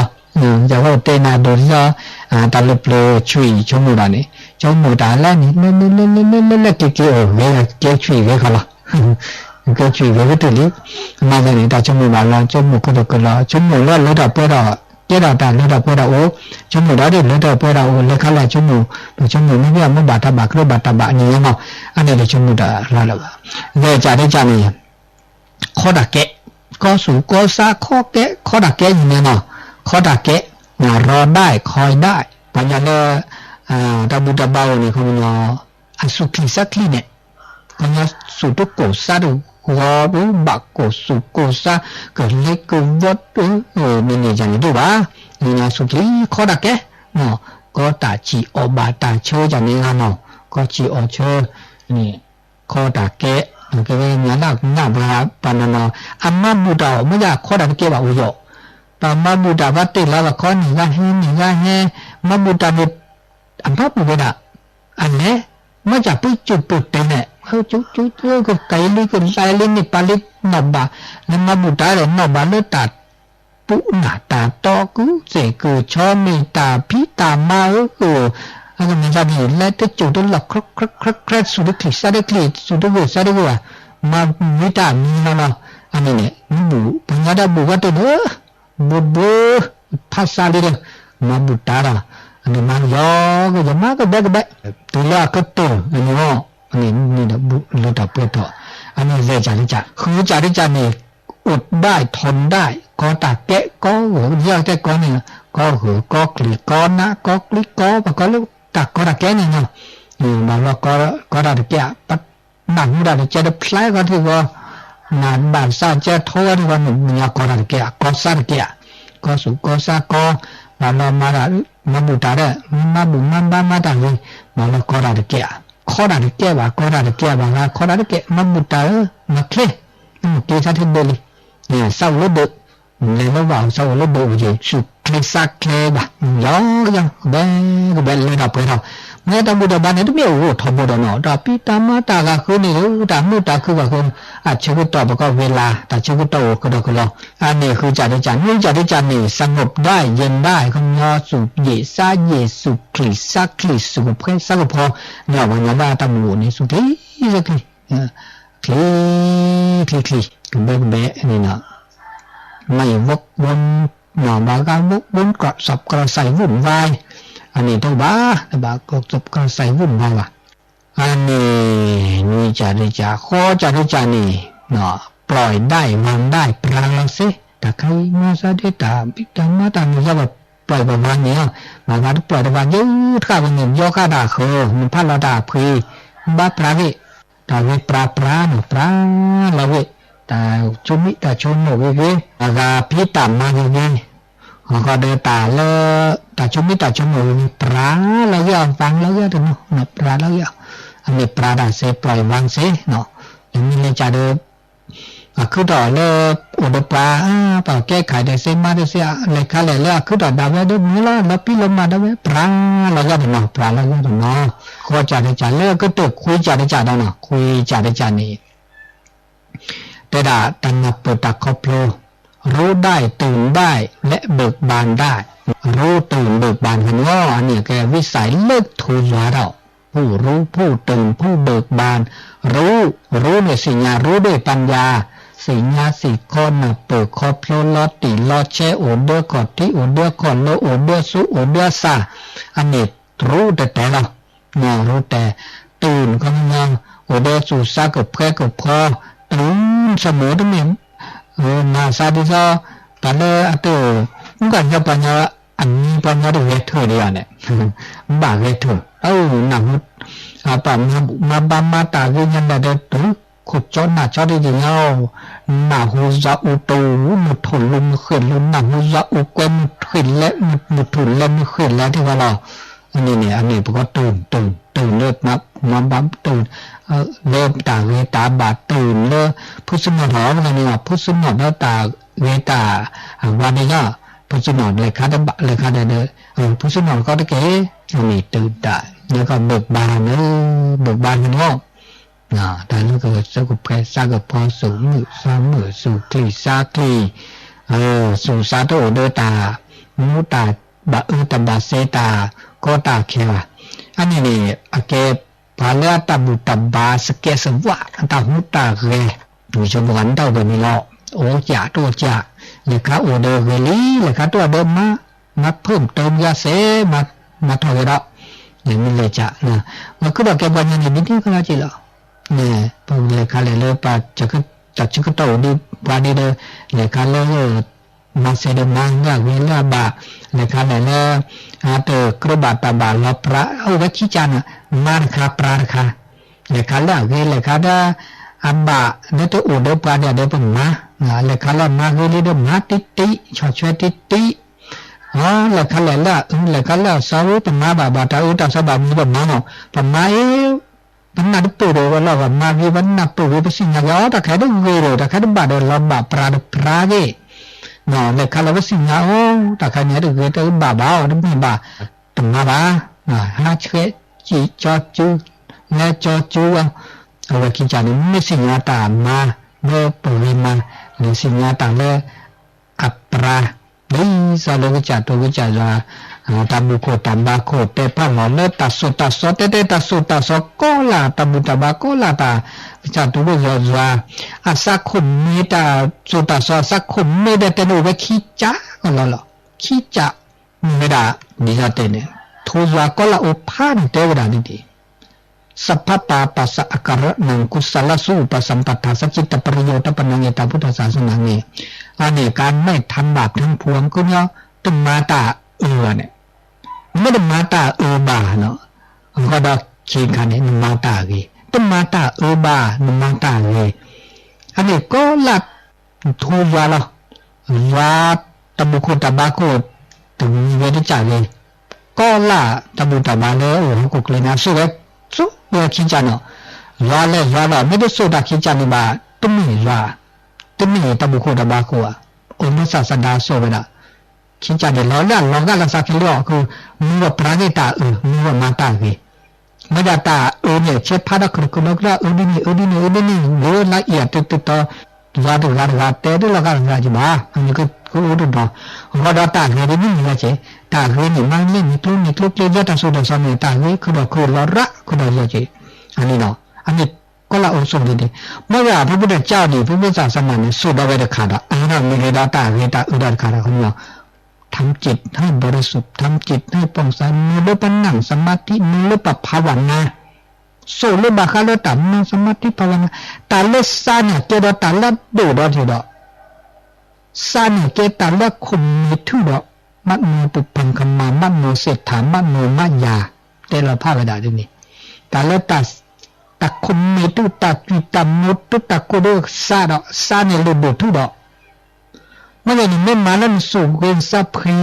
ယဝဲတဲနၤဒိးလီၤ, တၢ်လၢပျၢၤဆွံၣ်ဆိကမိၣ်တၢ်န့ၣ် ဆိကမိၣ်တၢ်လၢန့ၣ် လဲၤလဲၤလဲၤလဲၤလဲၤလဲၤ က့ၤက့ၤအိၣ်ဂ့ၤ ကဲဆွံၣ်ဂ့ၤခီလီၤ ကဲဆွံၣ်ဂ့ၤကတၢၢ်လံ, မၤသးန့ၣ် တၢ်ဆိကမိၣ်ဘၣ်လီၤ ဆိကမိၣ်ခိၣ်တကလီၤ ဆိကမိၣ်လၢလၢတၢ်ပှဲၤဒီး ကဲထီၣ်တၢ်လၢတၢ်ပှဲၤဒီးအိၣ်, ဆိကမိၣ်ဒီးလၢတၢ်ပှဲၤဒီးအိၣ် လဲၤခါလၢဆိကမိၣ်, ပဆိကမိၣ်မ့ၢ်ဘၣ်မ့ၢ်ဘၣ်တၢ်ဘၣ်ကရၢဘၣ်တၢ်ဘၣ်န့ၣ်မး, အန့ၣ်တဆိကမိၣ်တၢ်ရၢလၢၤဘၣ်, ဂဲၤကၢ်တကၢ်န့ၣ် ခီတၢ်ကဲ, ကီစူၣ်ကီစါခီကဲ ခီတၢ်ကဲယံၤန့ၣ်နီၤ, ခီတၢ်ကဲ, ရီဒၣ်ခီဒၣ်, ပှၤကညီလၢ တၢ်ဘူၣ်တၢ်ဘါအိၣ်န့ၣ် ခီပညီ အစူၢ်ချံၣ်စၢ်ချံၣ်န့ၣ်, ပှၤကညီစူၢ်တကိၢ်စါတဂီၤ ဘၣ်ကိၢ်စူၢ်ကိၢ်စါ ကလဲၤကဝီၤ မ့ၢ်န့ၣ်ယၤန့ၣ်ဒိၣ်ဘၣ်, စူၢ်ချံၣ်ခီတၢ်ကဲ, ကီတၢ်ဆံၣ်အီၣ်ဘၣ်တၢ်ဆၢယၤန့ၣ်နီၤ, ကီဆံၣ်အီၣ်ဆၢန့ၣ် ခီတၢ်ကဲ, ကဲဝဲညါလၢအကနၣ်ပှၤပှၤနီၤနီၤ, အမၤဘူၣ်တၢ်အီၤ မ့ၢ်ယၤခီတၢ်တကဲဘၣ်အိၣ်ယီၤ, ပှၤမၤဘူၣ်တၢ်ဘၣ်တ့ၢ်လီၤဘၣ်ခီန့ၣ်ဂၤဟဲန့ၣ်ဂၤဟဲ, မၤဘူၣ်တၢ်န့ၣ် အမၤဘူၣ်ဝဲဒၣ်, အလဲၤ, မ့ၢ်ယၤပှၤစူၢ်ပှၤတဲာ်န့ၣ်, ကကလံကလါလံန့ၣ်ပာ်လံနီၢ်ဘၣ်, လၢမၤဘူၣ်တၢ်ဒီးနီၢ်ဘၣ်လၢတၢ် ပူနၢ်တၢ်တီကုစဲးကုဆီမ့ၢ်တၢ်ဖံးတၢ်မၤဧၢ, အကမၤတၢ်န့ၣ် လဲၤတစိၢ်တလီၢ် ခရၢခရၢခရၢခရၢ စူၢ်တချံၣ်စါတချံၣ် စူၢ်တဂၢၢ်စါတဂၢၢ်ဘၣ်, မၤမံတၢ်မံလီၤလီၤ, အန့ၣ်န့ၣ် မ့ၢ်ဘူၣ် ပှၤကညီတၢ်ဘူၣ်ဝဲတၢ်န့ၣ် ဘိဘိ ဖးစါလံဒီး မၤဘူၣ်တၢ်ဒီး အန့ၣ်မၤယီၤကယီၤမၤကဘဲကဘဲ, တုၤလၢအကတၢၢ်အန့ၣ်အီၤ အန့ၣ်န့ၣ်ဒီးဘူၣ်လၢတၢ်ပှဲၤထီၣ်, အန့ၣ်ဂဲၤကၢ်တကၢ် ဃုကၢ်တကၢ်န့ၣ် အိၣ်ဒၣ်ထီဒါ ကီတၢ်ကဲကီဂၢၢ် ယီၤတဲကီန့ၣ် ကီဂၢၢ်ကီကျံၤကီနးကီကျံကီ ပှၤကီလၢတၢ်ကီတၢ်ကဲန့ၣ်နီၤ, ဘၣ်လီၤကီတၢ်တကဲ ဘၣ်မူတၢ်တကဲတဖျါကီထံဂီၤ, နဘၣ်စၢ်ကဲထီဝဲထံဂီၤန့ၣ် မ့ၢ်ညီကီတၢ်တကဲ ကီစါတကဲ, ကီစူၢ်ကီစါကီ, ဘၣ်လီၤမၤတၢ် မၤဘူၣ်တၢ်ဒီး မၤဘူၣ်မၤဘါမၤတၢ်ဂ့ၤ, ဘၣ်လီၤကီတၢ်တကဲ, ခီတၢ်တကဲဘၣ် ကီတၢ်တကဲဘၣ် ကီတၢ်တကဲ မၤဘူၣ်တၢ်ဧၢ မၤချ့, မ့ၢ်က့ၤဆါထံဒၢးလံ, စးအိၣ်လၢဒၢး လဲၤလၢဘၣ်အိၣ်စးအိၣ်လၢဒၢးအိၣ်ယံၤ စူၢ်ချ့စါချ့ဘၣ်, ယီၤကယီၤ ကဘဲကဘဲလၢတၢ်ပှဲၤထီၣ်, မ့ၢ်တၢ်ဘူၣ်တၢ်ဘါန့ၣ် တမ့ၢ်အိၣ်ထီဘိဒီးနီၤ တၢ်ဖံးတၢ်မၤတၢ်ဂၤဃုန့ၣ် တၢ်မုာ်တၢ်ခုဂၤဃုန့ၣ် အဆၢကတီၢ်ပကီၢ်ဝ့လၢ တၢ်ဆၢကတီၢ်အိၣ်ကဒီးကလီၤ, အန့ၣ်ဃုကၢ်တကၢ် နွံကၢ်တကၢ်န့ၣ် စငိၣ်ဒၣ်ယဲၢ်ဒၣ် ခီပညီစူၢ်ယ့ၣ်စါယ့ၣ် စူၢ်ချံၣ်စါချံၣ် စူၢ်ကဖှဲစါကဖီ, န့ၣ်ပှၤကညီဘၣ်တၢ်မူအိၣ်န့ၣ် စူၢ်ချံၣ်စါချံၣ် ချံၣ် ချံၣ် ချံၣ် ကဘဲကဘဲန့ၣ်နီၤ, မၤယံၤဝီ ဘၣ်ဂၤဝီ ဘၣ်ကီး စီးကီးစဲးဝူၣ်ဝါ, အန့ၣ်တဘၣ် တဘၣ်ကီး စီးကီးစဲးဝူၣ်ဝါဘၣ်, အန့ၣ် နွံကၢ်တကၢ် ဃိးကၢ်တကၢ်န့ၣ် ပျီၢ်ဒၣ်ဝၢ်ဒၣ် ပြၤလီၤစ့ တၢ်ခါအံၤ မၤစၢ်ဒၣ်တၢ် တၢ်မၤတၢ်မုာ်လီၤ ပျီၢ်ပဝၢ်န့ၣ် ဘၣ်ဂၤတပျီၢ်တဝၢ် ယုၢ်တဃၣ်ဝဲန့ၣ် ယီဃၣ်တၢ်ဃၢၤ နဖးလီၤတၢ်ဖှံ ဘၣ်ပြၤဂ့ၢ် တၢ်ဂ့ၢ်ပြၤပြၤနီၤ ပြၤလီၤဂ့ၢ် တၢ်ဆိမိၣ်တၢ်ဆိကမိၣ်ဂ့ၤဂ့ၤ တၢ်ဂၤဖံးတၢ်မၤဂ့ၤဂ့ၤ အဃိဒီးတၢ်လၢ တၢ်ဆိမိၣ်တၢ်ဆိကမိၣ်ဂ့ၤဂ့ၤ ပြၤလီၤဂ့ၢ်အီၤ ဝၢ်လီၤဂ့ၢ်အီၤတနီၤ ပြၤလီၤဂ့ၢ်အီၤ အမ့ၢ်ပြၤတၢ်စ့ ပျီၢ်ဝၢ်စ့ မ့မ့ၢ်လဲၤကဒီး အခုၣ်ထီၣ်လၢ အိၣ်ဒီးပှၤ ပှၤကဲခးဒီးစ့မါဒီးစ့ လဲၤခါလဲၣ်လၢအခုၣ်ထီၣ်ဒၣ်ဝဲဒီးမုာ်လီၤ လီၤပံလီၤမၤဒၣ်ဝဲ ပြၤလီၤဂ့ၢ်တနီၤ ပြၤလီၤဂ့ၢ်တနီၤ ဃိးကၢ်တကၢ် လၢကတၢၢ်ခွံကၢ်တကၢ်ဒီးနီၤ ခွံကၢ်တကၢ်န့ၣ် တဲဒၣ်တၢ်နၢ်ပၢၢ်တၢ်ခီဖျိ รู้ได้ตื่นได้และเบิกบานได้ รู้ตื่นเบิกบาน ဖဲန့ၣ် အန့ၣ်ကဲ ဝံသးလၢထူယွၤဒီး รู้ รู้ ผู้ตื่น ผู้เบิกบาน รู้ รู้န့ၣ်သ့ၣ်ညါ รู้ด้วยปัญญา သ့ၣ်ညါသ့ၣ်ခီ နၢ်ပၢၢ်ခီဖျိ လီၤတံၢ်လီၤဆဲး အိၣ်ဒီးခီၣ်ထံး အိၣ်ဒီးခီၣ်လၢ အိၣ်ဒီးသူ အိၣ်ဒီးသး အန့ၣ် รู้ တဲာ်တဲာ်လီၤ รู้ တဲာ် ตื่น ခီပညီ အိၣ်ဒီးသူၣ်စၢ်ကဖှဲကဖီ ตื่น เสมอ တမ့ၢ် မၤသးဒ်သိး ပှၤလၢအတ မုၣ်ကၣ်ညီပှၤညီ အမံၤပှၤညီတဂဲၤထၢၣ်ဒံးဧါန့ၣ် ဘၣ်ဂဲၤထၢၣ် နၢ်ဟူ ပှၤမၤဘၣ်မၤတၢ်ဂ့ၤညါဒီး တုၤခိၣ်ကၠီနၢ်ကၠီတယံၤညါ နၢ်ဟူယွၤအူတူၢ် မုၢ်ထူၣ်လူၤမုၢ်ဃ့ၢ်လူၤ နၢ်ဟူယွၤအူကွဲမုၢ်ထူၣ်လဲၤ မုၢ်ထူၣ်လဲၤမုၢ်ဃ့ၢ်လဲၤထံၣ်ဃီလီၤ အန့ၣ်န့ၣ် အန့ၣ်ပကီၢ်တုၤ တုၤ တုၤလၢ မၤဘၣ်တုၤ လၢတၢ်ဂ့ၤတၢ်ဘၣ်တုၤလၢ ဖုစနီၣ်ထီၣ်အဂၤန့ၣ် ဖုစနီၣ်ဒီးတၢ်ဂ့ၤတၢ်ဝါန့ၣ်လီၤ ဖုစနီၣ်လဲၤခါတဘၣ်လဲၤခါဒီး ဖုစနီၣ်တကီၢ်တက့ၢ် အန့ၣ်တုၤတၢ် လၢကဘၢၣ်ဘါန့ၣ် ဘၢၣ်ဘါန့ၣ်လီၤ တၢ်လၢကစၢၢ်ကဖှဲစၢ်ကဖီ သူၣ်မုာ်သးမုာ် သူၣ်ချံသးချံ သူၣ်စၢ်တအိၣ်ဒီးတၢ် မူတၢ်ဘၣ်အၢတၢ်ဘၣ်စ့တၢ်ကီတၢ်ခဲဘၣ်. အန့ၣ်န့ၣ် အကဲပှၤလၢအတၢ်ဘူၣ်တၢ်ဘါ စကဲးစဝး အတၢ်ဟူးတၢ်ဂဲၤ ယဆိကမိၣ်ဂၤနတၢ်အိၣ်ဘၣ်န့ၣ်လီၤ. အိၣ်ကၠးတအိၣ်ကၠး လဲၤခါအိၣ်ဒီးဂဲၤလံ လဲၤခါတအိၣ်ဒီးမၤ မၤဖုၣ်တၢ်မုၢ်ဂၤစဲး မၤထီၣ်ဂဲၤဒီး လဲၤမ့ၢ်လဲၤကၠး ပှၤခုဒီးကဲပှၤညီန့ၣ် မ့ၢ်ဒ်ကလီက့ၤလီၤ. ပလဲၤခါလဲၤလၢပှၤ တၢ်ဆၢကတီၢ်အိၣ်ဒံးပှၤဒ်ဒီး လဲၤခါလၢ မၤစဲးဒီးမၤလၢအဂ့ၤလၢအဘၣ်, လဲၤခါလဲၤလၢ အတကြၢးဘၣ်တၢ်ဘၣ်လီၤပြး အိၣ်ဝဲခံကၢန့ၣ် မါတခါပြးတခါ, လဲၤခါလၢအဂ့ၤ လဲၤခါဒီး အဘၣ် လၢတအိၣ်ဒီးပှၤဒ်ဒီးပမၤ, လဲၤခါလၢမၤဂ့ၤလံဒီးမၤတံၢ်တံၢ် ဆီၣ်ထွဲတံၢ်တံၢ်, လဲၤခါလဲၤလၢအအၢ လဲၤခါလၢအသီဝံၤ ပမၤဘၣ်ဘၣ်တၢ်အၢတၢ်သီဘၣ်မံၤပမၤနီၤ, ပမၤအ့ ပနၢ်တပၢၢ်ဒီးဝဲလီၤ ပမၤဂ့ၤ ပနၢ်ပၢၢ်ဂ့ၤ ပသ့ၣ်ညါက့ၤအီၤ တၢ်ခဲအံၤတဂ့ၤဒီး တၢ်ခဲအံၤတဘၣ်ဒီး လီၤဘၣ်ပြးတပြးဂ့ၤ, လဲၤခါလၢပသ့ၣ်ညါအီၤ တၢ်ခဲအံၤန့ၣ်တဂ့ၤတဘၣ်ဘၣ်အီၤ တမ့ၢ်ဘၣ်, တမၤဘၣ်, ဟးဆှဲးကၠံၣ်ကၠီစု လဲၤကၠီစုအီၤ, အဝဲခံကၢန့ၣ် မ့ၢ်သ့ၣ်ညါတၢ်မၤ လၢပဂ့ၤမၤ လဲၤသ့ၣ်ညါတၢ်လၢ အပြး ဒ်သိးလၢကစၢ်တိၤကစၢ်ယွၤ တၢ်ဘူၣ်ခိၣ်တၢ်ဘါခိၣ် တဲဖးလီၤလၢတၢ်သိၣ်တၢ်သီ တဲတဲတၢ်သိၣ်တၢ်သီကိးလၢ် တၢ်ဘူၣ်တၢ်ဘါကိးလၢ်တၢ် ကစၢ်တိၤကစၢ်ယွၤ အသးခိၣ်မ့ၢ်တၢ်သိၣ်တၢ်သီ အသးခိၣ်မ့ၢ်ဒီးတဲန့ၣ်အိၣ်ဝဲခံကၢကလီလီၤ. ခံကၢ မ့ၢ်ဝဲဒၣ် ဒ်သိးတဲန့ၣ် ထိၣ်ယွၤကိးလၢ်အိၣ်ဖးန့ၣ်တဲဝဲဒၣ်န့ၣ်ဒ် သဘ္ဘပါပသ်သအကရဏံ ကုသလသု ဥပသံပတ္ထသ်သ စိတ္တပရိယုတ္တပနံ ယတၢ်ပုတ်ထသၢသနန့ၣ် အန့ၣ် การไม่ทำบาปทั้งปวง ကညီ တမၤတၢ်အၢဘၣ်န့ၣ် မ့ၢ်တမၤတၢ်အၢဘၣ်နီၤ အဃိဒီးခံခါန့ၣ် နမၤတၢ်အဂ့ၤ တမၤတၢ်အၢဘၣ် နမၤတၢ်အဂ့ၤ အန့ၣ်ကိးလၢ် ထိၣ်ယွၤလီၤ ယွၤတၢ်ဘူၣ်ခိၣ်တၢ်ဘါခိၣ် တမံၤဝဲတကၢ်ဂ့ၤ ကိးလၢ်တၢ်ဘူၣ်တၢ်ဘါလၢအိၣ်ဟီၣ်ခိၣ်ချၢန့ၣ် အစိၣ်ဝဲ စိၣ်ဝဲခံကၢနီၤ ယွၤလဲၤယွၤဒီး မ့ၢ်တစိၣ်တၢ်ခံကၢန့ၣ်ဘၣ် တမ့ၢ်ယွၤ တမ့ၢ်တၢ်ဘူၣ်ခိၣ်တၢ်ဘါခိၣ်ဧါ အိၣ်မူသးသဒါစိၣ်ဝဲဒၣ် ခံကၢန့ၣ်လီၤလၢအလီၤဂာ်လၢသးခဲလၢာ်အီၤ မ့ၢ်ဝဲပြးဂ့ၤတၢ်အၢ မ့ၢ်ဝဲမၤတၢ်ဂ့ၤ မ့ၢ်ဒၣ်တၢ်အၢန့ၣ် ဆဲးဖးဒီးခရံာ်ခရံာ်ဒီကလၢအအၢဒ်န့ၣ် အၢဒ်န့ၣ် အၢဒ်န့ၣ် လၢလၢအံၤအတတတီ ယွၤတဂၤတဂၤတဲဒ်လီၤဂာ်တဂၤကဘၣ် အန့ၣ်ကအိၣ်တဒီး အဃိဒီးတၢ်ဂ့ၤဒ်မ့ၢ်မံၤလၢက့ၤ တၢ်ဂ့ၤန့ၣ် မၤန့ၢ်မံၤကျိၤမံၤကျိၤကျဲယဲတၢ်သိၣ်တၢ်သီန့ၣ် တၢ်ဂ့ၤခူၣ်ဒီးခူၣ်လီၤရၣ်ခူၣ်ဒီးယီၤက့ၤ အန့ၣ်ဒီး အန့ၣ် ကိးလၢ်အိၣ်ဆိးန့ၣ်န့ၣ် မ့ၢ်ဂ့ၢ်အဖုဖုတၢ်ကၢ်အီၤန့ၣ် ဖုဖုသးစၢ်မၤန့ၣ် စိၣ်ဒီးဝဲတခါဒီး အါထီၣ်မ့ၢ်ဂ့ၤဒီးတၢ်ဂ့ၤတၢ်အၢဒီးတခါဒီး ခီပညီ ทำจิตให้บริสุทธิ์ ทำจิตให้ผ่องใส မ့ၢ်လၢပနၢ်စမၤတံ မ့ၢ်လၢပဖးဝးနါ စိၣ်လၢဘၣ်ဃးလၢတၢ်မၤစမၤတံဖးဝးနါ တၢ်လၢသးန့ၣ်ကဲဒီးတၢ်လၢအဒိၣ်ဒီးန့ၣ်ဒီး သးန့ၣ်ကဲတၢ်လၢအခိၣ်မ့ၢ်ထူၣ်ဒီး မနီၤပုပၤခမၤ မနီၤသ့ၣ်ထၣ် မနီၤမယၤ တဲလီၤဖးဝဲဒၣ်ဒ်န့ၣ် တၢ်လၢ တၢ်ခိၣ်မ့ၢ်ထူၣ် တၢ်ကွံာ်တၢ်မူထူၣ် တၢ်ကိၢ်ဒိၣ်သးဒီး သးန့ၣ်လိၣ်ဒိၣ်ထူၣ်ဒီး မ့ၢ်ဂ့ၢ်န့ၣ် မ့ၢ်မၤလၢနသူၣ်ဂ့ၤသးဖှံ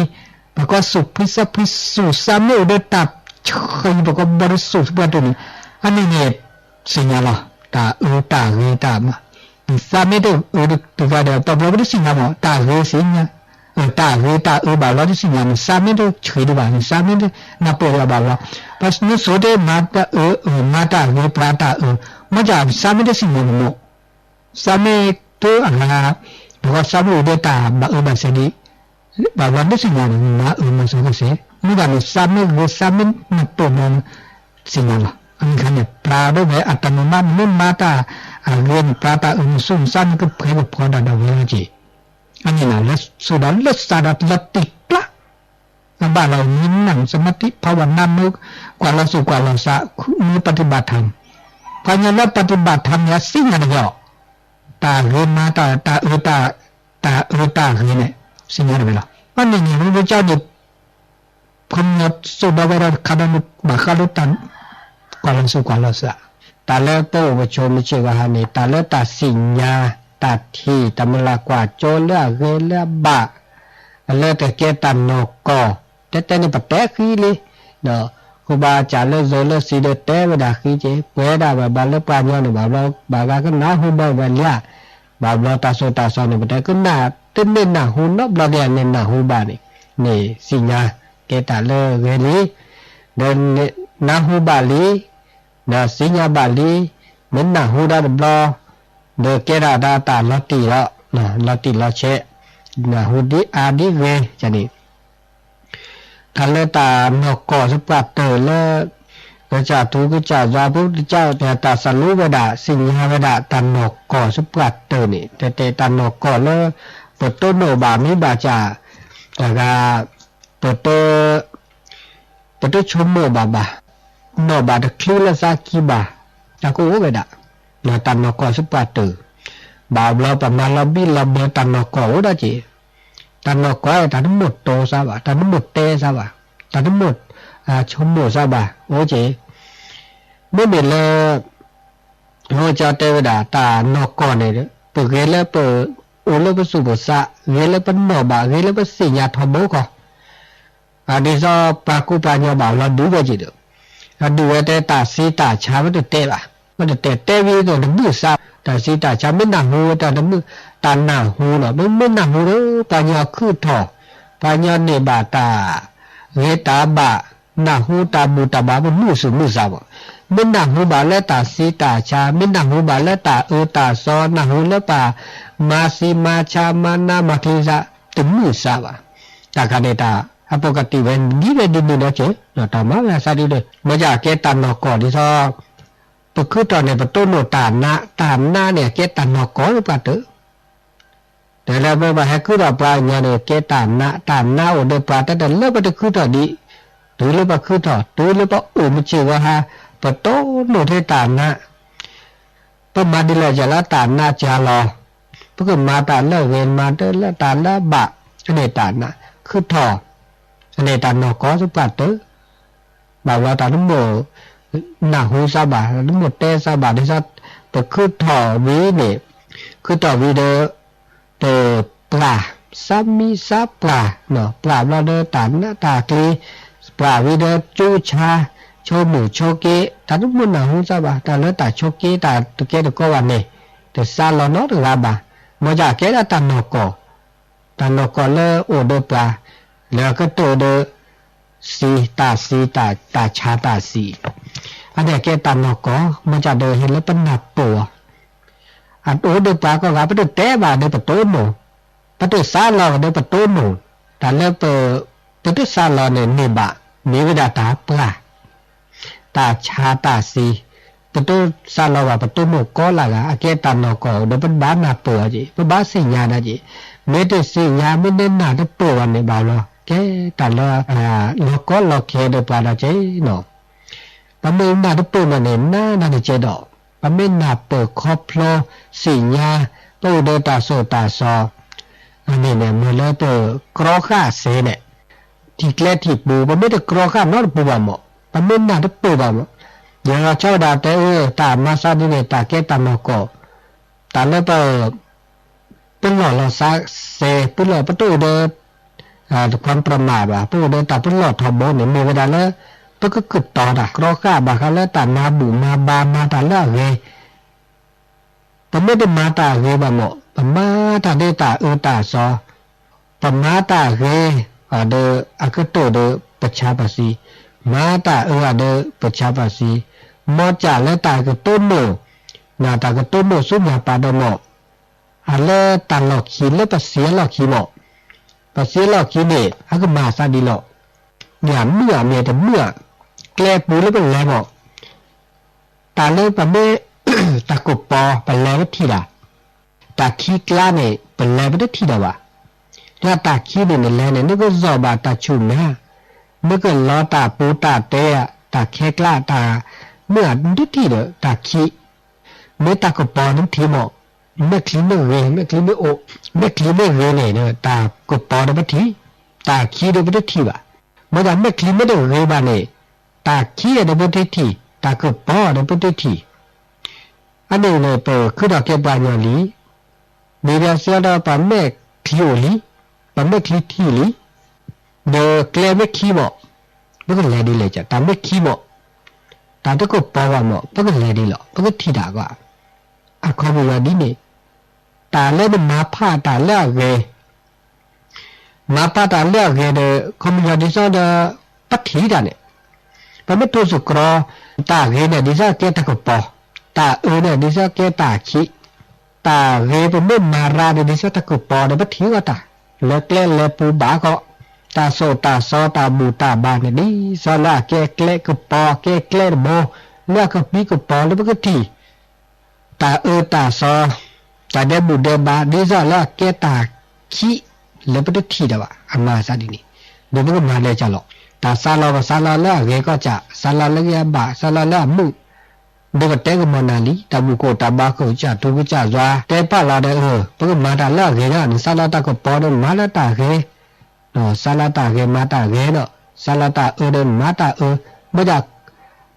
ပကိးသူၣ်ဖှံသးဖှံ သူၣ်သးမ့ၢ်အိၣ်ဒီးတၢ်ဆှံ ပကိးဘီတစိၢ်သပှၢ်တၢၢ်န့ၣ် အန့ၣ်န့ၣ် သ့ၣ်ညါလီၤ တၢ်အၢတၢ်ဂ့ၤတၢ်မၤ သးမ့ၢ်တအၢတဂၤဒီး ပှၤဘျီပတသ့ၣ်ညါမး တၢ်ဂ့ၤသ့ၣ်ညါ တၢ်ဂ့ၤတၢ်အၢဘၣ်ဘျီတသ့ၣ်ညါန့ၣ် သးမ့ၢ်တဆှံဒံးဘၣ်န့ၣ် သးမ့ၢ်တနၢ်ပၢၢ်ဒံးဘၣ်ဘျီ ပှၤနစိၤတမၤတၢ်အၢ မၤတၢ်ဂ့ၤပှၤတၢ်အၢ မ့ၢ်ဒ်သးမ့ၢ်တသ့ၣ်ညါန့ၣ်မး သးမ့ၢ်တအဂၤ ပှၤသးမ့ၢ်အိၣ်ဒီးတၢ်ဘၣ်အၢဘၣ်သီဒံး ဘၣ်ဘျီတသ့ၣ်ညါန့ၣ် မၤအၢမၤသီကစဲး မ့ၢ်ဒ်န့ၣ် သးမ့ၢ်ဂ့ၤ သးမ့ၢ်နၢ်ပၢၢ်ဘျီန့ၣ် သ့ၣ်ညါလီၤ အန့ၣ်ခါန့ၣ် ပှၤဒ်ဝဲအတၢ်မၤမ့ၢ်မၤတၢ်အဂ့ၤန့ၣ် ပှၤတၢ်အၢၣ်မၤဆူၣ်မၤဆါန့ၣ် ကဖှဲကဖှီဒၣ်ဒီးဝဲလီၤက့ၤ. အန့ၣ်နၤ လၢဆိဒီးလၢစးဒီးလီၤတံၢ်ပျၢ် အဘၣ်လီၤမ့ၢ်နၢ် สมาธิ ภาวนา မ့ၢ်ကွၢ်လီၤစိၤကွၢ်လီၤစး မ့ၢ် ปฏิบัติธรรม ပှၤကညီလၢ ปฏิบัติธรรม န့ၣ် အသ့ၣ်ညါတဂ့ၤအီၤ တၢ်ဂ့ၤမၤတၢ် တၢ်အၢ တၢ်အၢတၢ်ဂ့ၤန့ၣ် သ့ၣ်ညါတဂ့ၤလီၤ. ဘၣ်န့ၣ်န့ၣ် မ့ၢ်ကၠီန့ၣ် ခီပညီစိာ်ဒီးဝဲဒၣ်တခါဒီးန့ၣ် ဘၣ်ဃးလၢတၢ် ကွၢ်လီၤစိၤကွၢ်လီၤစး တၢ်လၢပအိၣ်ပဆိးမုၢ်ဆ့ၣ်ဂီၤဟါန့ၣ် တၢ်လၢတၢ်သ့ၣ်ညါ တၢ်ထံၣ် တၢ်မုၢ်လၢ်ကွၢ်စိလၢအဂ့ၤလၢအဘၣ် လၢတၢ်ကဲတၢ်နီၢ်ကီၢ် တဲတဲန့ၣ် ပတဲဃံလံ ဒီး ဃုဘၣ်စၢ်လၢ စိၤလၢစံး ဒီးတဲဝဲဒၣ်ဃံက့ၤ ပှဲၤဒၣ်ဘၣ်ဘၣ်လၢပှၤကညီန့ၣ် ဘၣ်ဘျီ ဘၣ်ဂၤကနၢ်ဟူဘၣ်ဝဲလံဧါ ဘၣ်ဘျီတၢ်စိၤတၢ်စီန့ၣ် ပတဲကနၣ် တမ့ၢ်နၢ်ဟူနီတဘျီဒ်န့ၣ် နၢ်ဟူဘၣ်န့ၣ် န့ၣ်သ့ၣ်ညါ ကဲတၢ်လၢဂ့ၤလံ ဒီး နၢ်ဟူဘၣ်လံ ဒီးသ့ၣ်ညါဘၣ်လံ မ့ၢ်နၢ်ဟူဒၣ်တဘျီ ဒီးကဲဒၣ်တၢ်လီၤတံၢ်လီၤ လီၤတံၢ်လီၤဆဲး နၢ်ဟူဒ်အါဒ်ဂ့ၤန့ၣ် တၢ်လၢတၢ်နီၢ်ကီၢ်စပှၢ်တၢၢ်လၢ ကစၢ်ထူကစၢ်ယွၤ ပတကၢ် တၢ်စးလိဝဲဒၣ် သ့ၣ်ညါဝဲဒၣ် တၢ်နီၢ်ကီၢ်စပှၢ်တၢၢ်န့ၣ် တဲတဲတၢ်နီၢ်ကီၢ်လၢ ပတိၢ်နီၣ်ဘၣ်မ့ၢ်ဘၣ်စၢ် တဂၤ ပတ ပတဆိကမိၣ်ဘၣ်ဘၣ်, နီၣ်ဘၣ်တချုးလၢသးကံၢ်ဘၣ်, တၢ်ကအိၣ်ဝဲဒၣ်, တၢ်နီၢ်ကီၢ်စပှၢ်တၢၢ်, ဘၣ်ဘျီပမၤလီၤဘံၣ်လီၤဘၢတၢ်နီၢ်ကီၢ်အိၣ်ဒၣ်က့ၤ, တၢ်နီၢ်ကီၢ် တၢ်တမိၣ်တိစၢ်ဘၣ်, တၢ်တမိၣ်တဲစၢ်ဘၣ်, တၢ်တမိၣ်ဆိကမိၣ်စၢ်ဘၣ်, အိၣ်က့ၤ, မ့မ့ၢ်လၢ အဝဲကတဲဝဲဒၣ် တၢ်နီၢ်ကီၢ်န့ၣ် ပဂ့ၤလၢပအိၣ်လၢပသူၣ်ပသး, ဂ့ၤလၢပနီၣ်ဘၣ်, ဂ့ၤလၢပသ့ၣ်ညါထီဘိခီ, ဒ်သိးပှၤကူပှၤညီဘၣ်လီၤဒုးဝဲက့ၤဒီး, ဒုးဝဲတဲတၢ်ဆံးတၢ်ဆါ ပတတဲဘၣ်, ပတတဲတဲဝံၤဒီးတမုာ်စၢ်, တၢ်ဆံးတၢ်ဆါ မ့ၢ်နၢ်ဟူတၢ်တမုာ်, တၢ်နၢ်ဟူလီၤ, မ့ၢ်မ့ၢ်နၢ်ဟူဒီး ပှၤညီခုၣ်ထီၣ်, ပှၤညီန့ၢ်ဘၣ်တၢ် ဂ့ၤတၢ်ဘၣ်, နၢ်ဟူတၢ်ဘူၣ်တၢ်ဘါ ပမုာ်သူၣ်မုာ်သးဘၣ်, မ့ၢ်နၢ်ဟူဘၣ်လၢတၢ်ဆံးတၢ်ဆါ, မ့ၢ်နၢ်ဟူဘၣ်လၢတၢ်အၢတၢ်သီ, နၢ်ဟူလၢပှၤမၤသံမၤဆါ မၤနးမၤချံသး တမုာ်သးဘၣ်, တၢ်ခါန့ၣ်တၢ် အပကတံၢ်ဝဲဒ်လဲၣ်ဒ်န့ၣ်ဒီးက့ၤ, တၢ်မၤဝဲအသးဒ်ဒီး မ့ၢ်ယကဲတၢ်နီၢ်ကီၢ်ဒ်သိး ပခုထီၣ်န့ၣ် ပတိၢ်နီၣ်တၢ်နး, တၢ်နးန့ၣ် အကဲတၢ်နီၢ်ကီၢ်လၢပှၤတၢၢ် တဲလၢပဘၣ်ဟဲခုထီၣ်ပှၤကညီန့ၣ် ကဲတၢ်နး, တၢ်နးအိၣ်ဒီးပှၤ တၢ်တလၢပတခုထီၣ်ဒံး, တုၤလၢပခုထီၣ်, တုၤလၢပအိၣ်မုၢ်ဆ့ၣ်ဂီၤဟါ, ပတိၢ်နီၣ်ထဲတၢ်နး, ပမၤဒ်လဲၣ်ယၤလၢတၢ်နးကၢ်လီၤ, ပကမၤတၢ်လၢအဂ့ၤ မၤတၢ်လၢတၢ်လၢအဘၣ်, အန့ၣ်တၢ်နး, ခုထီၣ်, အန့ၣ်တၢ်နီၢ်ကီၢ်စပှၢ်တၢၢ် ဘၣ်ဘျီတၢ်တမိၣ်နၢ်ဟူစၢ်ဘၣ်, တမိၣ်တဲစၢ်ဘၣ်, ဒ်သိးပခုထီၣ်ဝံၤန့ၣ်, ခုထီၣ်ဝံၤဒီး ပပှၢ်, သးမံသးပှၢ်, ပှၢ်ဘျီဒီးတၢ်နးတၢ်ကျ့, ပှၢ်ဝံၤဒီးကၠူဆါ, ဆိကမိၣ်ဆိက့, တၢ်တမိၣ်နၢ်ဟူစၢ်ဘၣ်, တၢ်လၢတၢ်ဆိက့တၢ်တကဲတကီဘၣ်န့ၣ်, တစးလီၤနီတဂၤဘၣ်, မ်ယကဲဒၣ်တၢ်နီၢ်ကီၢ် တၢ်နီၢ်ကီၢ်လၢအိၣ်ဒီးပှၤ, လၢအကတၢၢ်ဒီး သံတၢ်သံ, တၢ်ဆါတၢ်သံ, အန့ၣ်ကဲတၢ်နီၢ်ကီၢ်, မ့ၢ်ကဒီးဟ့ၣ်လၢပနၢ်ပၢၢ်အီၤ, အအိၣ်ဒီးပှၤကိးဂၤ ပတတဲဘၣ်ဒီးပတိၢ်နီၣ်, ပတစးလီၤဒီးပတိၢ်နီၣ်, တၢ်လၢပ, ပတစးလီၤန့ၣ်န့ၢ်ဘၣ်, မ့ၢ်ဝဲဒၣ်တၢ်ပှၢ် တၢ်ဆါတၢ်သံ, ပတစးလီၤဘၣ် ပတိၢ်နီၣ်ကိးလၢဂၤ, အကဲတၢ်နီၢ်ကီၢ် ဒီးပဘၣ်နၢ်ပၢၢ်အီၤက့ၤ, ပဘၣ်သ့ၣ်ညါဒၣ်က့ၤ, မ့ၢ်တသ့ၣ်ညါ မ့ၢ်နနၢ်တပၢၢ်ဘၣ်န့ၣ်ဘၣ်လီၤ, ကဲတၢ်လၢ လီၤကီလီၤခဲဒီးပှၤဒီးက့ၤနီၤ, ပမ့ၢ်နၢ်တပၢၢ်ဘၣ်န့ၣ် နနၢ်တကဲဒီး, ပမ့ၢ်နၢ်ပၢၢ်ခီဖျိသ့ၣ်ညါ, ပအိၣ်ဒီးတၢ်သိၣ်တၢ်သီ အန့ၣ်န့ၣ် မ့ၢ်လၢပကြီဃာ်စဲန့ၣ်, ထံၣ်ကျဲထံၣ်ပူၤ, ပမ့ၢ်တကြီဃာ်နီတပူၤဘၣ်မး, ပမ့ၢ်နၢ်တပၢၢ်ဘၣ်မး, ယဆီဒၣ်တဲအၢ တၢ်မၤသးဒ်န့ၣ် တၢ်ကဲတၢ်နီၢ်ကီၢ်, တၢ်လၢပ ပလီၢ်လီၤသးစဲ ပလီၢ်ပတအိၣ်ဒီး တခွါပြမၤဘၣ်, ပအိၣ်ဒီးတၢ်ပလီၢ်ထီဘိန့ၣ် မ့ၢ်ဝဲဒၣ်လၢ ပကကတီၤတၢ်ကြီဃာ်ဘၣ်ဃးလၢတၢ်မၤဘူၣ်မၤဘါမၤတၢ်လၢအဂ့ၤ ပမ့ၢ်တမၤတၢ်အဂ့ၤဘၣ်မး, ပမၤတၢ်ဒ်တၢ်အၢတၢ်သီ, ပမၤတၢ်အဂ့ၤ, ဒီးအကတၢၢ်ဒီးပဆါပသံ, မၤတၢ်အၢဒီးပဆါပသံ, မ်စၢ်လၢတၢ်ကတိၤမိၣ်, တၢ်ကတိၤမိၣ်ဆူညါပာ်ဒီးမး, အလၢတၢ်လီၢ်ခံလၢပသံအလီၢ်ခံမး, ပသံအလီၢ်ခံန့ၣ် အကမၤသးဒ်လီၤ, မ့ၢ်မုာ်ဧါ မ့ၢ်တမုာ်ဧါ, ကျဲပူၤလၢပလဲၤမး, တၢ်လၢပမ့ၢ် တၢ်ကပီၤ ပလဲၤပထံၣ်တၢ်, တၢ်ခံကျါန့ၣ် ပလဲၤပတထံၣ်တၢ်ဘၣ်. ဒီးတၢ်ခံန့ၣ်နလဲၤန့ၣ် နကစီၣ်ဘၣ်တၢ်ဆူၣ်မဲ, နကလီၤတၢ်ပူၤတၢ်တဲ, တၢ်ခဲကျါတၢ်, မ့ၢ်အနတထံၣ်ဒီးတၢ်ခံ, မ့ၢ်တၢ်ကပီၤနထံၣ်မး, မဲာ်ချံမ့ၢ်ဂ့ၤ မဲာ်ချံမ့ၢ်အိၣ်, မဲာ်ချံမ့ၢ်ဂ့ၤန့ၣ် တၢ်ကပီၤဒီးပထံၣ်, တၢ်ခံဒီးပတထံၣ်ဘၣ်. မ့ၢ်ဒၣ်မဲာ်ချံမ့ၢ်တဂ့ၤဘၣ်န့ၣ်, တၢ်ခံဒီးပတထံၣ်, တၢ်ကပီၤဒီးပတထံၣ်. အန့ၣ်န့ၣ် ပခုထီၣ်ကဲပှၤကညီလံ, ဒ်သိးဒီးပမဲာ်ချံအိၣ်လံ, ပမဲာ်ချံထံၣ်လံ, ဒီးကျဲမ့ၢ်ခံမး, ပကလဲၤဒ်လဲၣ်, တၢ်မ့ၢ်ခံမး, တၢ်တကပီၤဘၣ်မး ပကလဲၤဒ်လဲၣ် ပကထံၣ်တၢ်အဂီၢ်. အခီပညီဒ်န့ၣ်, တၢ်လၢနမၤဖးတၢ်လၢအဂ့ၤ မၤဖးတၢ်လၢအဂ့ၤဒီး ခီပညီဒ်သိးဒီး ပထံၣ်တၢ်န့ၣ်, ပမ့ၢ်တိစ့ၢ်ကီး တၢ်ဂ့ၤန့ၣ် ဒ်သိးကဲတၢ်ကပီၤ, တၢ်အၢန့ၣ် ဒ်သိးကဲတၢ်ခံ, တၢ်ဂ့ၤပမ့ၢ်မၤရၤန့ၣ် ဒ်သိးတၢ်ကပီၤဒီး ပထံၣ်အီၤတၢ်, လၢကျဲလဲၤပူၤဘၣ်ဃီ, တၢ်စိၣ်တၢ်စီတၢ်ဘူၣ်တၢ်ဘါန့ၣ် ဒ်သိးလၢအကဲကျဲကပီၤ ကဲကျဲတဘိ, လၢအကပံၤကပီၤလၢပကထံၣ် တၢ်အၢတၢ်စီ, တၢ်ဒဲးဘူၣ်ဒဲးဘါ ဒ်သိးလၢအကဲတၢ်ခံ လၢပတထံၣ်တၢ်ဘၣ် အမၤသးဒ်န့ၣ်, ဒီးပကမၤလဲၤကၢ်လီၤ. တၢ်စးလီၤ ပစးလီၤလၢအဂ့ၤကီၢ်စး, စးလီၤလၢအဂ့ၤအဘၣ်, စးလီၤလၢအမုာ်, ဒီးပတဲကမီၤနၤလံ, တၢ်ဘူၣ်ကိၣ်တၢ်ဘါခိၣ်ကစၢ်ထူကစၢ်ယွၤ တဲပာ်လီၤဒီး အၢ ပကမၤတၢ်လၢအဂ့ၤလီၤ, နစးလီၤတၢ်ကပီၤဒီးမၤလၢတၢ်ဂ့ၤ စးလီၤတၢ်ဂ့ၤမၤတၢ်ဂ့ၤဒီး စးလီၤတၢ်အၢဒီးမၤတၢ်အၢ, မ့ၢ်ဒၣ်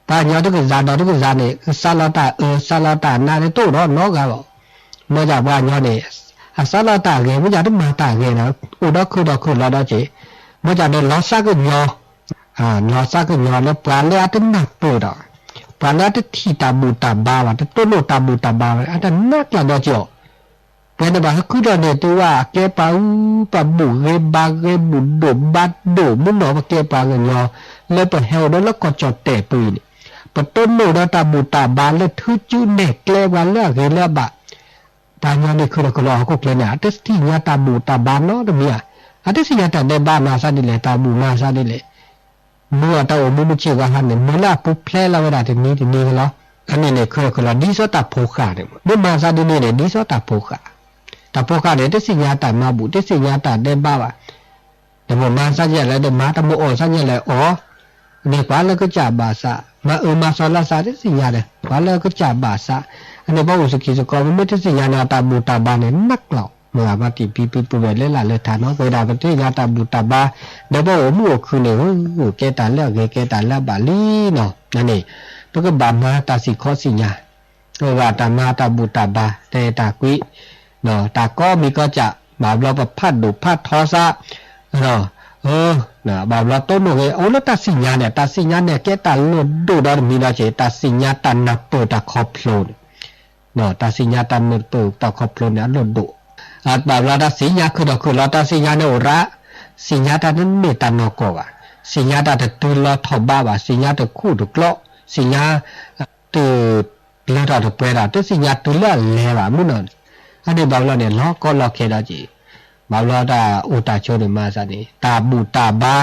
ပှၤကညီတကစးဒီးတကစးန့ၣ် စးလီၤတၢ်အၢ စးလီၤတၢ်နးန့ၣ် တအိၣ်ဒီးနီတဂၤဘၣ်. မ့ၢ်ဒၣ်ပှၤကညီန့ၣ် အစးလီၤတၢ်ဂ့ၤ မ့ၢ်ဒၣ်တမၤတၢ်ဂ့ၤဒီး အိၣ်ဒီးခုဒီးခုလီၤဒီးက့ၤ, မ့ၢ်ဒၣ်ဒီးလီၤသးကညီၤ လီၤသးကညီၤလၢပှၤလၢအတနၢ်ပၢၢ်ဒီး ပှၤလၢအတထံၣ်တၢ်ဘူၣ်တၢ်ဘါဘၣ် တတိၢ်နီၣ်တၢ်ဘူၣ်တၢ်ဘါဘၣ် အတနးကျၢ်ဒီးက့ၤအီၤ, ပှၤန့ၣ်ဘၣ်ဟဲခုထီၣ်န့ၣ် တုၤဝဲအကဲပှၤအူ ပှၤဘူၣ်ဂ့ၤဘါဂ့ၤ ဘူၣ်ဒိၣ်ဘါဒိၣ်မုၢ်နီၤ ပကဲပှၤကညီ လၢပဟဲအိၣ်ဒီးလၢကီၢ်ကၠီၣ်တဲၣ်ပူၤအံၤန့ၣ်, ပတိၢ်နီၣ်ဒီးတၢ်ဘူၣ်တၢ်ဘါလၢထုကၠူနဲၣ်ကျဲပှၤလၢအဂ့ၤလၢအဘၣ် ပှၤကညီန့ၣ်ခုၣ်ဒီးခုၣ်လီၤဟီၣ်ခိၣ်ချၢန့ၣ် အတသ့ၣ်ညါတၢ်ဘူၣ်တၢ်ဘါနီတမံၤဧါ, အတသ့ၣ်ညါတၢ်ဒဲးဘးမၤသးဒ်လဲၣ် တၢ်ဘူၣ်မၤသးဒ်လဲၣ်, မုၢ်အတၢ်အိၣ်မူမုၢ်ဆ့ၣ်ဂီၤဟါန့ၣ် မုၢ်လၢအပူၤဖျဲးလီၤဝဲဒၣ်တနံၤတနံၤလီၤ. အန့ၣ်န့ၣ် ခုၣ်ဒီးခုၣ်လီၤ ဒ်သိးတၢ်ဖိဃာ်န့ၣ် မ့ၢ်မၤသးဒ်န့ၣ်န့ၣ် ဒ်သိးတၢ်ဖိဃာ်, တၢ်ဖိဃာ်န့ၣ် တသ့ၣ်ညါတၢ်မၤဘူၣ် တသ့ၣ်ညါတၢ်ဒဲးဘးဘၣ် တမ့ၢ်မၤသးဒ်လဲၣ်ဒီးမၤ တမ့ၢ်အီၣ်သးဒ်လဲၣ်အီၣ်, န့ၣ်ပှၤလၢကစၢ်ဘၣ်သး မၤအၢမၤသီလၢသးတသ့ၣ်ညါဒီး ပှၤလၢကစၢ်ဘၣ်သး, အန့ၣ်ပှၤအိၣ်စကံစကီ ပမ့ၢ်တသ့ၣ်ညါန့ၣ် တၢ်ဘူၣ်တၢ်ဘါန့ၣ်နးကျၢ်, မၤဘၣ်တံၢ်ပံပံပူၤဝဲလၢလၢ်လၢထးနီၤ ပဝဲဒၣ်ပတသ့ၣ်ညါတၢ်ဘူၣ်တၢ်ဘါ, ဒီးပအိၣ်မုာ်အိၣ်ခုၣ်န့ၣ် ကဲတၢ်လၢအဂ့ၤ ကဲတၢ်လၢအဘၣ်လံနီၤ, န့ၣ် ပကဘၣ်မၤတၢ်စံၣ်ခီစံၣ်ညါ ပဘၣ်တၢ်မၤတၢ်ဘူၣ်တၢ်ဘါ တၢ်အဲၣ်တၢ်ကွံ တၢ်ကိးမံၤကိးစၢ်, ဘၣ်ဘျီပဖးဒိၣ်ဖးထီသး, ဘၣ်ဘျီတိၢ်နီၣ်ဂ့ၤ အိၣ်လၢတၢ်သ့ၣ်ညါန့ၣ် တၢ်သ့ၣ်ညါန့ၣ် ကဲတၢ်လိၣ်ဒိၣ်ဒီးတမံၤဒီးက့ၤ တၢ်သ့ၣ်ညါတၢ်နၢ်ပၢၢ်တၢ်ခီဖျိန့ၣ်, တၢ်သ့ၣ်ညါတၢ်နၢ်ပၢၢ်တၢ်ခီဖျိန့ၣ် အလိၣ်ဒိၣ်, ဘၣ်ဘျီတၢ်သ့ၣ်ညါခုၣ်ဒီးခုၣ်လီၤ တၢ်သ့ၣ်ညါန့ၣ်အိၣ်ရၣ်, သ့ၣ်ညါတၢ်တမ့ၢ်တၢ်နီၢ်ကီၢ်ဘၣ်, သ့ၣ်ညါတၢ်တတုၤလီၤထီၣ်ဘးဘၣ် သ့ၣ်ညါတခူၣ်တကျီ, သ့ၣ်ညါ တုၤလၢထီၣ်တပှဲၤဒီး တသ့ၣ်ညါတုၤလၢအလဲၤဘၣ်မုၢ်နီၤန့ၣ်, အန့ၣ်ဘၣ်ဘျီန့ၣ် လီၤကီလီၤခဲဒီးက့ၤ, ဘၣ်ဘျီတၢ်အိၣ်တၢ်ဆိးန့ၣ်မၤသးန့ၣ် တၢ်ဘူၣ်တၢ်ဘါ တမံၤတမံၤတကၢ်တကၢ်, တၢ်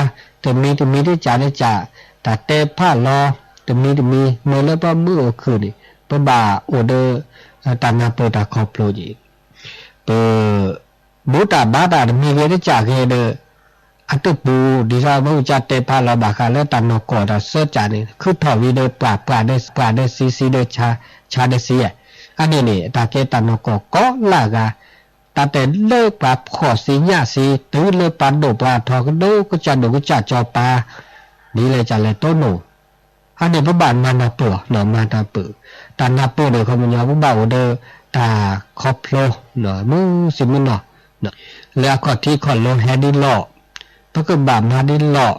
တဲဖးလီၤ တမံၤတမံၤ မ့ၢ်လၢပှၤမုၢ်အိၣ်ခုၣ်န့ၣ် ပဘၣ်အိၣ်ဒီး တၢ်နၢ်ပၢၢ်တၢ်ခီဖျိက့ၤ, ပ ဘူၣ်တၢ်ဘါတၢ်တမံၤဂ့ၤတကၢ်ဂ့ၤဒီး အတပူၤ ဒ်သိးပကစၢ်တဲဖးလီၤဘၣ်ဃးလၢတၢ်နီၢ်ကီၢ်တၢ်သၢကၢ်န့ၣ် ခုၣ်ထီၣ်ဝံၤဒီးပှၤ ပှၤဒီး ပှၤဒီးသံ သံဒီးဆါ ဆါဒီးသံ, အန့ၣ်န့ၣ် တၢ်ကဲတၢ်နီၢ်ကီၢ်ကိးလၢအဂၤ, တၢ်တဲလၢပှၤဖှီၣ်သ့ၣ်ညါသ့ တုၤလၢပှၤဒိၣ်ပှၤထီကဒိၣ် ကစၢ်ဒိၣ်ကစၢ်စီၤပၤ ဒ်လဲၣ်ကလဲၣ်တိၢ်နီၣ် အန့ၣ်ပဘၣ်မၤနၢ်ပၢၢ်အီၤ မၤနၢ်ပၢၢ်, တၢ်နၢ်ပၢၢ်န့ၣ် ခီပညီ ပဘၣ်အိၣ်ဒီးတၢ်ခီဖျိ မုၢ်ဆ့ၣ်မုၢ်နီၤ လၢအခီၣ်ထံးခီၣ်လိၤဟဲဒ်လီၢ်, ပကဘၣ်မၤဒ်လီၢ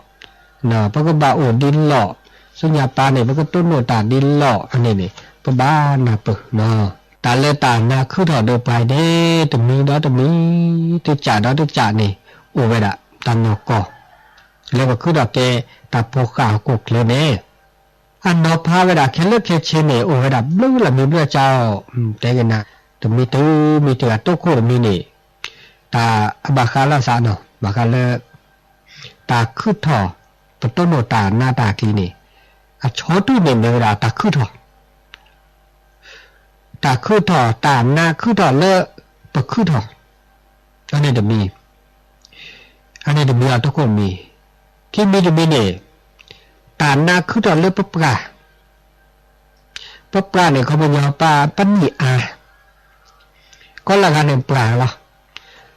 ်, ပကဘၣ်အိၣ်ဒ်လီၢ်, ဆူညါပၢ်န့ၣ် ပကတိၢ်နီၣ်တၢ်ဒ်လီၢ် အန့ၣ်န့ၣ် ပဘၣ်နၢ်ပၢၢ် တၢ်လၢတၢ်နါခုၣ်ထီၣ်ဒီးပှၤန့ၣ် တမံၤဒီးတမံၤ တကၢ်ဒီးတကၢ်န့ၣ် အိၣ်ဝဲဒၣ်တၢ်နီၢ်ကီၢ် လၢပခုထီၣ်ကဲတၢ်ဖိဃာ်ဟီၣ်ခိၣ်ချၢန့ၣ် အနီၤဖးဝဲဒၣ်ခဲလၢာ်ခဲဆ့န့ၣ် အိၣ်ဝဲဒၣ်ဘျုးလၢမံၤဘျုးကၢ်အီၤ တဲကနၤ တမံၤတမံၤတဂၤ တိခိၣ်တမံၤန့ၣ် တၢ်အဘၣ်ဃးလၢသးနီၤ ဘၣ်ဃးလၢ တၢ်ခုၣ်ထီၣ် ပတိၢ်နီၣ်တၢ်နါတၢ်ကျံၤန့ၣ် အဆီတူၢ်န့ၣ်မ့ၢ်ဝဲဒၣ်တၢ်ခုၣ်ထီၣ် တၢ်ခုၣ်ထီၣ် တၢ်နါခုၣ်ထီၣ်လၢပခုၣ်ထီၣ်, အန့ၣ်တမံၤ, အန့ၣ်တမံၤအတခိၣ်မံၤ, ခံမံၤတမံၤန့ၣ်, တၢ်နါခုၣ်ထီၣ်လၢပပှၢ်, ပပှၢ်န့ၣ် ခီပညီပှၤပနံၣ်အါ ကီလၢဂၤန့ၣ်ပှၢ်လီၤ.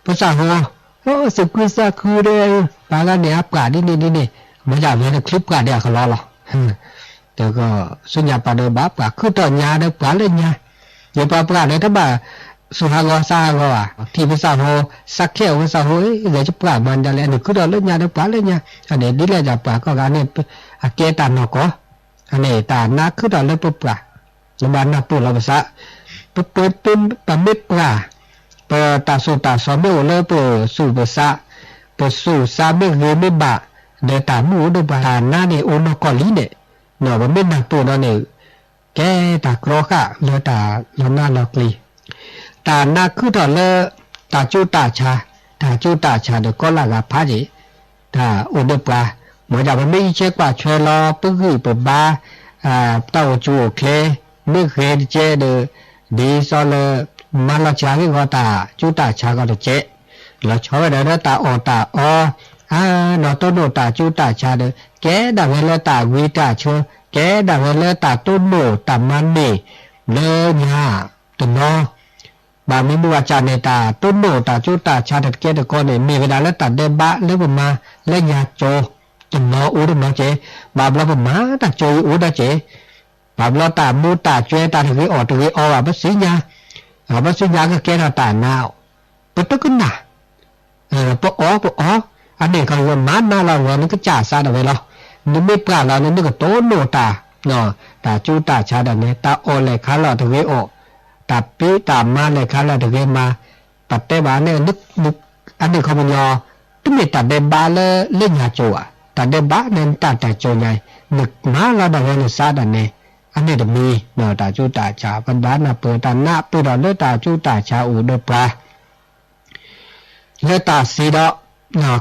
ပသးဟီ, အိၣ် သးကွံသးခုဒီး, ပှၤဂၤန့ၣ်အပှၢ်ဒ်န့ၣ်ဒ်န့ၣ်, မ့ၢ်ဒၣ်ဝဲန့ၣ်ချံပှၢ်ဒီးအကလီလီၤ. တကီၢ်ဆူညါပှၤဒီးဘၣ်ပှၢ်ခုၣ်ထီၣ်ညါဒီးပှၢ်လၢညါ, ယပှၤပှၢ်ဒီးတဘၣ်သူၣ်ဟးဂီၤသးဟးဂီၤဘၣ်, ထံၣ်ပသးဟီ, သးခဲအီၤပသးဟီ, ဂဲၤယပှၢ်မၤဒ်လဲၣ်, အန့ၣ်ခုၣ်ထီၣ်လၢညါဒီးပှၢ်လၢညါ, အန့ၣ်ဒ်လဲၣ်ဒၣ်ပှၤကီၢ်ဂၤန့ၣ်, အကဲတၢ်နီၢ်ကီၢ် အန့ၣ်တၢ်နါခုၣ်ထီၣ်လၢပပှၢ်, လၢဘၣ်နၢ်ပၢၢ်လီၤပသး, ပပှဲၤပမ့ၢ်ပှၢ်, ပတၢ်သိၣ်တၢ်သီမ့ၢ်အိၣ်လၢပသူၣ်ပသး, ပသူၣ်သးမ့ၢ်ဂ့ၤမ့ၢ်ဘၣ်, ဒီးတၢ်မုၢ်အိၣ်ဒီးပှၤတၢ်နါန့ၣ်အိၣ်နီၢ်ကီၢ်လံန့ၣ်, ပမ့ၢ်နၢ်ပၢၢ်ဒီးန့ၣ်, ကဲတၢ်ကြီဃာ်လၢတၢ်လီၤနါလီၤကျံၤ တၢ်နါခုၣ်ထီၣ်လၢ တၢ်ကၠူတၢ်ဆါ, တၢ်ကၠူတၢ်ဆါဒီးကီလၢဂၤဖးယံာ်, တၢ်အိၣ်ဒီးပှၤ, မ့ၢ်ဒၣ်ပမ့ၢ်အံးဆဲးကွၢ်ဆှဲလီၤ ပဂံၢ်ပဘါ, တၢ်အိၣ်ကူအိၣ်ချ့, မ့ၢ်ဂ့ၤတကဲဒီး, ဒ်သိးလၢ, မၤလီၤစှၤဂ့ၢ်ဂီၤတၢ်ကၠူတၢ်ဆါဂီၤတကဲ, လီၤဆီဝဲဒၣ်လၢတၢ်အီၣ်တၢ်အီ, အါ, ဒီးတိၢ်နီၣ်တၢ်ကၠူတၢ်ဆါဒီး ကဲဒၣ်ဝဲလၢတၢ်ဂံၢ်တၢ်ဆၢ, ကဲဒၣ်ဝဲလၢတၢ်တိၢ်နီၣ်တၢ်မၤန့ၢ်, လၢညါ, တနီၤ ဘၣ်မနုၤအဃိန့ၣ် တၢ်တိၢ်နီၣ်တၢ်ကၠူတၢ်ဆါတကဲတကီန့ၣ် မ့ၢ်ဝဲဒၣ်လၢတၢ်ဒဲးဘးလၢပမၤလၢညါကၠိ, တနီၤအိၣ်တနီၤကဲ, ဘၣ်ဘျီပမၤတၢ်ကၠိအံၤအိၣ်ဒီးကဲ, ဘၣ်ဘျီတၢ်မူတၢ်ကွဲတၢ်တဂ့ၤအီၣ်တဂ့ၤအီဘၣ် ပသ့ၣ်ညါ, ပသ့ၣ်ညါကကဲထီၣ်တၢ်နါ, ပတကနၣ် ပအီၣ်ပအီ, အန့ၣ်ခီမၤနးလီၤဝဲ နကစၢ်သးဒၣ်ဝဲလီၤ, နမ့ၢ်ပှၢ်လီၤန့ၣ် နကတိၢ်နီၣ်တၢ်, တၢ်ကၠူတၢ်ဆါဒၣ်န့ၣ် တၢ်အီၣ်လဲၤခါလီၤတဂ့ၤအီၣ်, တၢ်ဖံးတၢ်မၤလဲၤခါလီၤတဂ့ၤမၤ, ပတဲဘၣ်န့ၣ်, အန့ၣ်ခီပညီ, တမ့ၢ်တၢ်ဒဲးဘးလၢလၢညါကၠိဘၣ်, တၢ်ဒဲးဘးန့ၣ်နတၢ်တၢ်ကၠိညါအံၤ, နမၤလီၤဒၣ်ဝဲနသးဒၣ်န့ၣ်, အန့ၣ်တမံၤ, တၢ်ကၠူတၢ်ဆါ ပဘၣ်နၢ်ပၢၢ်တၢ်နးပၢၢ်ဒီးလၢတၢ်ကၠူတၢ်ဆါအိၣ်ဒီးပှၤ လၢတၢ်စံးဒီး,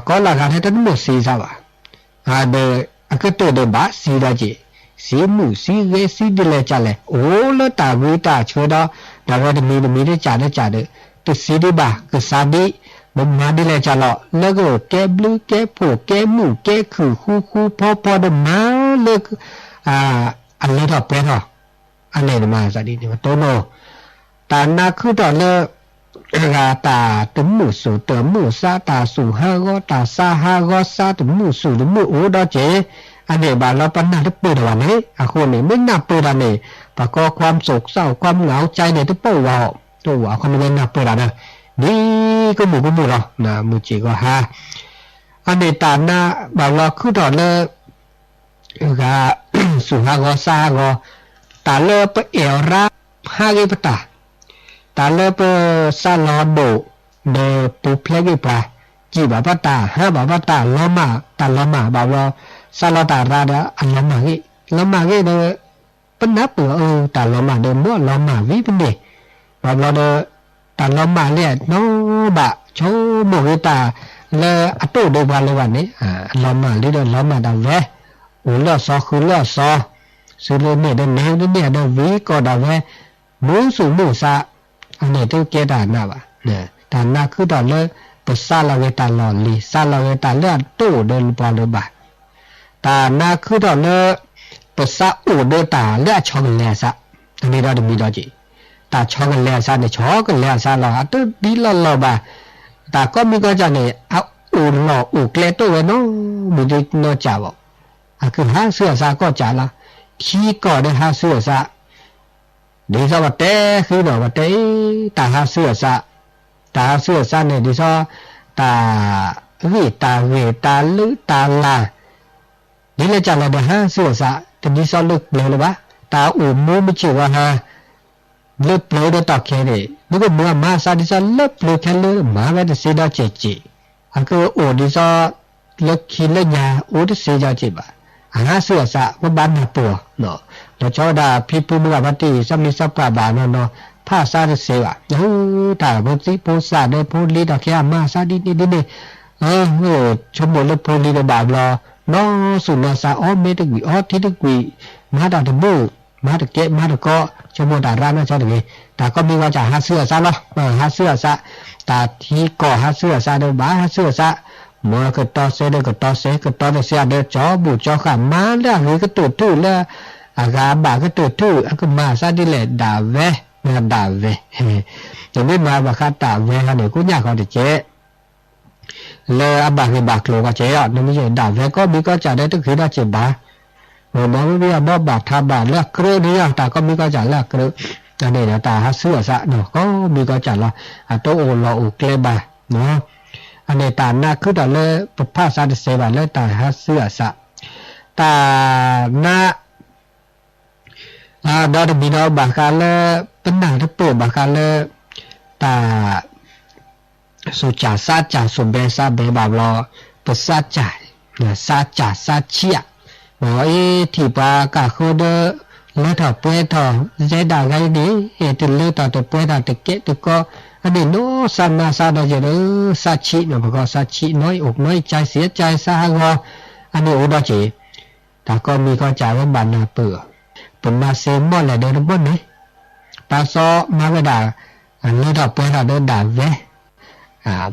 ကီလၢဂၤန့ၣ်တနၢ်စံးစၢ်ဘၣ်, ဒီးအကတၢၢ်ဒီးဘၣ်စံးဒီးက့ၤ, စံးမုာ်စံးဂဲၤစံးဒ်လဲၣ်ကလဲၣ် အိၣ်လၢတၢ်ဂ့ၤတၢ်ဆၢဒီး, ဒီးဝဲတမံၤတမံၤတကးတကးဒီး, တစံးဒံးဘၣ်ကစးဒံး, မမၤဒ်လဲၣ်ကလဲၣ် လၢကကဲဘျုးကဲဖှိၣ်ကဲမုာ်ကဲခုၣ်ဃူဃူဖီဖီဒီး မၤလၢ အလၢထီၣ်ပှဲၤထီၣ်, အန့ၣ်မၤစၢ်ဒ်န့ၣ် ပတိၢ်နီၣ်, တၢ်နါခုၣ်ထီၣ်လၢ ဂၤတၢ်တမုာ်သူၣ်တမုာ်သး တၢ်သူၣ်ဟးဂီၤ တၢ်သးဟးဂီၤ သးတမုာ်သူၣ်တမုာ်အိၣ်ဒီးက့ၤ, အန့ၣ်ဘၣ်လီၤပနၢ်တပၢၢ်ဒီးဘၣ်န့ၣ် အဃိန့ၣ် မ့ၢ်နၢ်ပၢၢ်တၢ်န့ၣ် ပှၤကိး ความโศกเศร้า ความเหงาใจ န့ၣ် တပိာ်ဝဲအီၤ, တအိၣ်အခီပညီနၢ်ပၢၢ်တၢ်ဒီး, ဒ်ကမူၣ်ကမူၣ်လီၤ, မုၢ်စ့ၢ်ကီးဟါ, အန့ၣ်တၢ်နါဘၣ်လီၤခုၣ်ထီၣ်လၢ ဂၤ သူၣ်ဟးဂီၤသးဟးဂီၤ, တၢ်လၢပအဲၣ်အီၤရါ ဟးဂ့ၤပတၢ်, တၢ်လၢပသးလီၤဒိၣ် ဒီးပူၤဖျဲးဂ့ၤပှၤ, စံးဘၣ်ဘၣ်တၢ် ဟးဘၣ်ဘၣ်တၢ်လီၤမၢ်, တၢ်လီၤမၢ်ဘၣ်ဘျီ, သးလီၤတၢ်ရါဒီးအလီၤမၢ်ဂ့ၤ, လီၤမၢ်ဂ့ၤဒီး ပနၢ်ပၢၢ်အီၤ တၢ်လီၤမၢ်ဒီးမ့ၢ်အလီၤမၢ်ဝံၤဖဲန့ၣ်, ဘၣ်ဘျီဒီး တၢ်လီၤမၢ်လံနီၤဘၣ် ဆိကမိၣ်ဂ့ၤတၢ်လၢအတိၢ်ဒီးပှၤလၢၤဘၣ်န့ၣ်, အလီၤမၢ်လံဒီးလီၤမၢ်ဒၣ်ဝဲ, အိၣ်လၢအသီဃုာ်လၢအသီ, စူၤလၢန့ၣ်ဒီးန့ၣ်န့ၣ်ဒီးဝံၤကီၢ်ဒၣ်ဝဲ, မုာ်သူၣ်မုာ်သး, အန့ၣ်တကဲတၢ်နါဘၣ်, တၢ်နါခုၣ်ထီၣ်လၢ ပသးလီၤဂ့ၤတၢ်လီၢ်လံၤ သးလီၤဂ့ၤတၢ်လၢအတိၢ်ဒီးပှၤလၢၤဘၣ် တၢ်နါခုၣ်ထီၣ်လၢ ပသးအိၣ်ဒီးတၢ်လၢအဆီတလဲအသး, တမံၤဒီးတမံၤဒီးက့ၤ, တၢ်ဆီတလဲအသးန့ၣ် ဆီတလဲအသးလီၤ အတဒ်လီၢ်လီၢ်ဘၣ်, တၢ်ကိးမံၤကိးကၢ်န့ၣ် အအိၣ်လီၢ်အိၣ်ကျဲတိၢ်ဝဲနီတမံၤနီတကးဘၣ်, အကဟးဆူအသးကိးကၢ်လီၤ, ခံကီၢ်ဒီးဟးဆူအသး ဒ်သိးပတဲဃုာ်ဒီး ပတဲအံၤ တၢ်ဟးဆူအသး, တၢ်ဟးဆူအသးန့ၣ် ဒ်သိး တၢ်ဂ့ၢ်တၢ်ဂ့ၢ် တၢ်လုၢ်တၢ်လၢ်, ဒ်လဲၣ်ကလဲၣ်ဒီးဟးဆူအသး, တဒ်သိးလၢပျၢၤလၢၤဘၣ်, တၢ်အိၣ်မူမုၢ်ဆ့ၣ်ဝါဟါ လၢပျၢၤဒီးတီၢ်ခဲန့ၣ် နကမၤမၤအသးဒ်သိးလၢပျၢၤခဲလၢာ် မၤဝဲတသ့ဒီးစဲးစဲး, အကအိၣ်ဒ်သိး လၢခံလၢညါအိၣ်တသ့ဒီးစဲးဘၣ်, အဟးဆူအသး ပဘၣ်နၢ်ပၢၢ်အီၤ, လီၤဆီဝဲဒၣ်ဖံဖုမုၢ်ဂၤဖါတံၢ် သးမံသးပှၢ်ဘၣ်နီၢ်နီၢ် ဖးသးတသ့ဘၣ်, တၢ်ဖိသံဖိသးဒီးဖိလံၤတီၢ်ခဲ အမၤသးဒ်န့ၣ်ဒ်န့ၣ်, ဆိကမိၣ်လၢဖိလံၤတဘၣ်ဘျီ, နီၢ်သူၣ်နီၢ်သး အီၣ်မ့ၤတကွံာ် အီထံတကွံာ်, မၤတၢ်တဘူၣ်, မၤတကဲမၤတကီ, ဆိကမိၣ်တၢ်ရါနီၢ်ဆီတဂ့ၤ, တၢ်ကီၢ်မံကီၢ်စၢ်ဟးဆူအစးလီၤ, ဟးဆူအစး, တၢ်ထံကီၢ်ဟးဆူအစးဒီးဘၣ်ဟးဆူအစး, မ်ကတီစဲဒီးကတီစဲ, ကတီတစဲဒီး ကၠီဘူၣ်ကၠီဃာ် မၤလၢအဂ့ၤကတၢၢ်ထူၣ်လၢ အဂၤအဘၣ်ကတၢၢ်ထူၣ် အကမၤအသးဒ်လဲၣ် ဒၣ်ဝဲ, ဒၣ်ဝဲ, တမ့ၢ်မၤဘၣ်ဃးတၢ်ဝဲဟီန့ၣ် ကိညၣ်ဃီတကဲး လၢအဘၣ်ဂ့ၢ်ဘၣ်ကျိၤကီၢ်ကဲးအီၤ နမ့ၢ်ယဲဒၣ်ဝဲကီၢ်မံကီၢ်စၢ်ဒီးတဂ့ၤဒီးစ့ၢ်ဘၣ်, မ်မ့ၢ်ဝံၤအဘီဘၣ်ထးဘၣ်လၢအကြၢးန့ၣ် တၢ်ကီၢ်မံကီၢ်စၢ်လၢအကြၢး, အန့ၣ်ဒီးတၢ်ဟးဆူအစးဒီးကီၢ်မံကီၢ်စၢ်လီၤ, အတအိၣ်လီၤအိၣ်ကျဲဘၣ်, အန့ၣ်တၢ်နါခုထီၣ်လၢပဖးစးတစဲးဘၣ်လၢတၢ်ဟးဆူအစး, တၢ်နါ ဒီးတမံၤဒီးဘၣ်ဃးလၢ ပနၢ်တပၢၢ်ဘၣ်ဃးလၢ တၢ် စိၣ်စၢ်စါစၢ်စိၣ်ဘဲစါဘဲဘၣ်ဘျီ ပစါစၢ်, စါစၢ်စါဆံးဧါ, အ့ ထံၣ်ပှၤကၢ်ဃၢဒီး လၢထီၣ်ပှဲၤထီၣ် ယဲဒၣ်ဂၤအံၤန့ၣ် တလၢတၢ်တပှဲၤတၢ်တကဲတကီ, အန့ၣ်နီၢ်စါနါစါဒီးယဲဒီး စါဆံးနီၢ်ပကီၢ်စါဆံး နီၢ်အံၤအိၣ်နီၢ်အံၤကၠါစံးကၠါစါဟးဂီၤ, အန့ၣ်အိၣ်ဒီးက့ၤ တၢ်ကီၢ်မံကီၢ်စၢ်ဝဲဘၣ်နၢ်ပၢၢ်အီၤ, ပမၤစ့မီၢ်လဲၣ်ဒီးတမီၢ်န့ၣ်, တၢ်စီမၤဝဲဒၣ် လၢထီၣ်ပှဲၤထီၣ်ဒီးဒၣ်ဝဲ,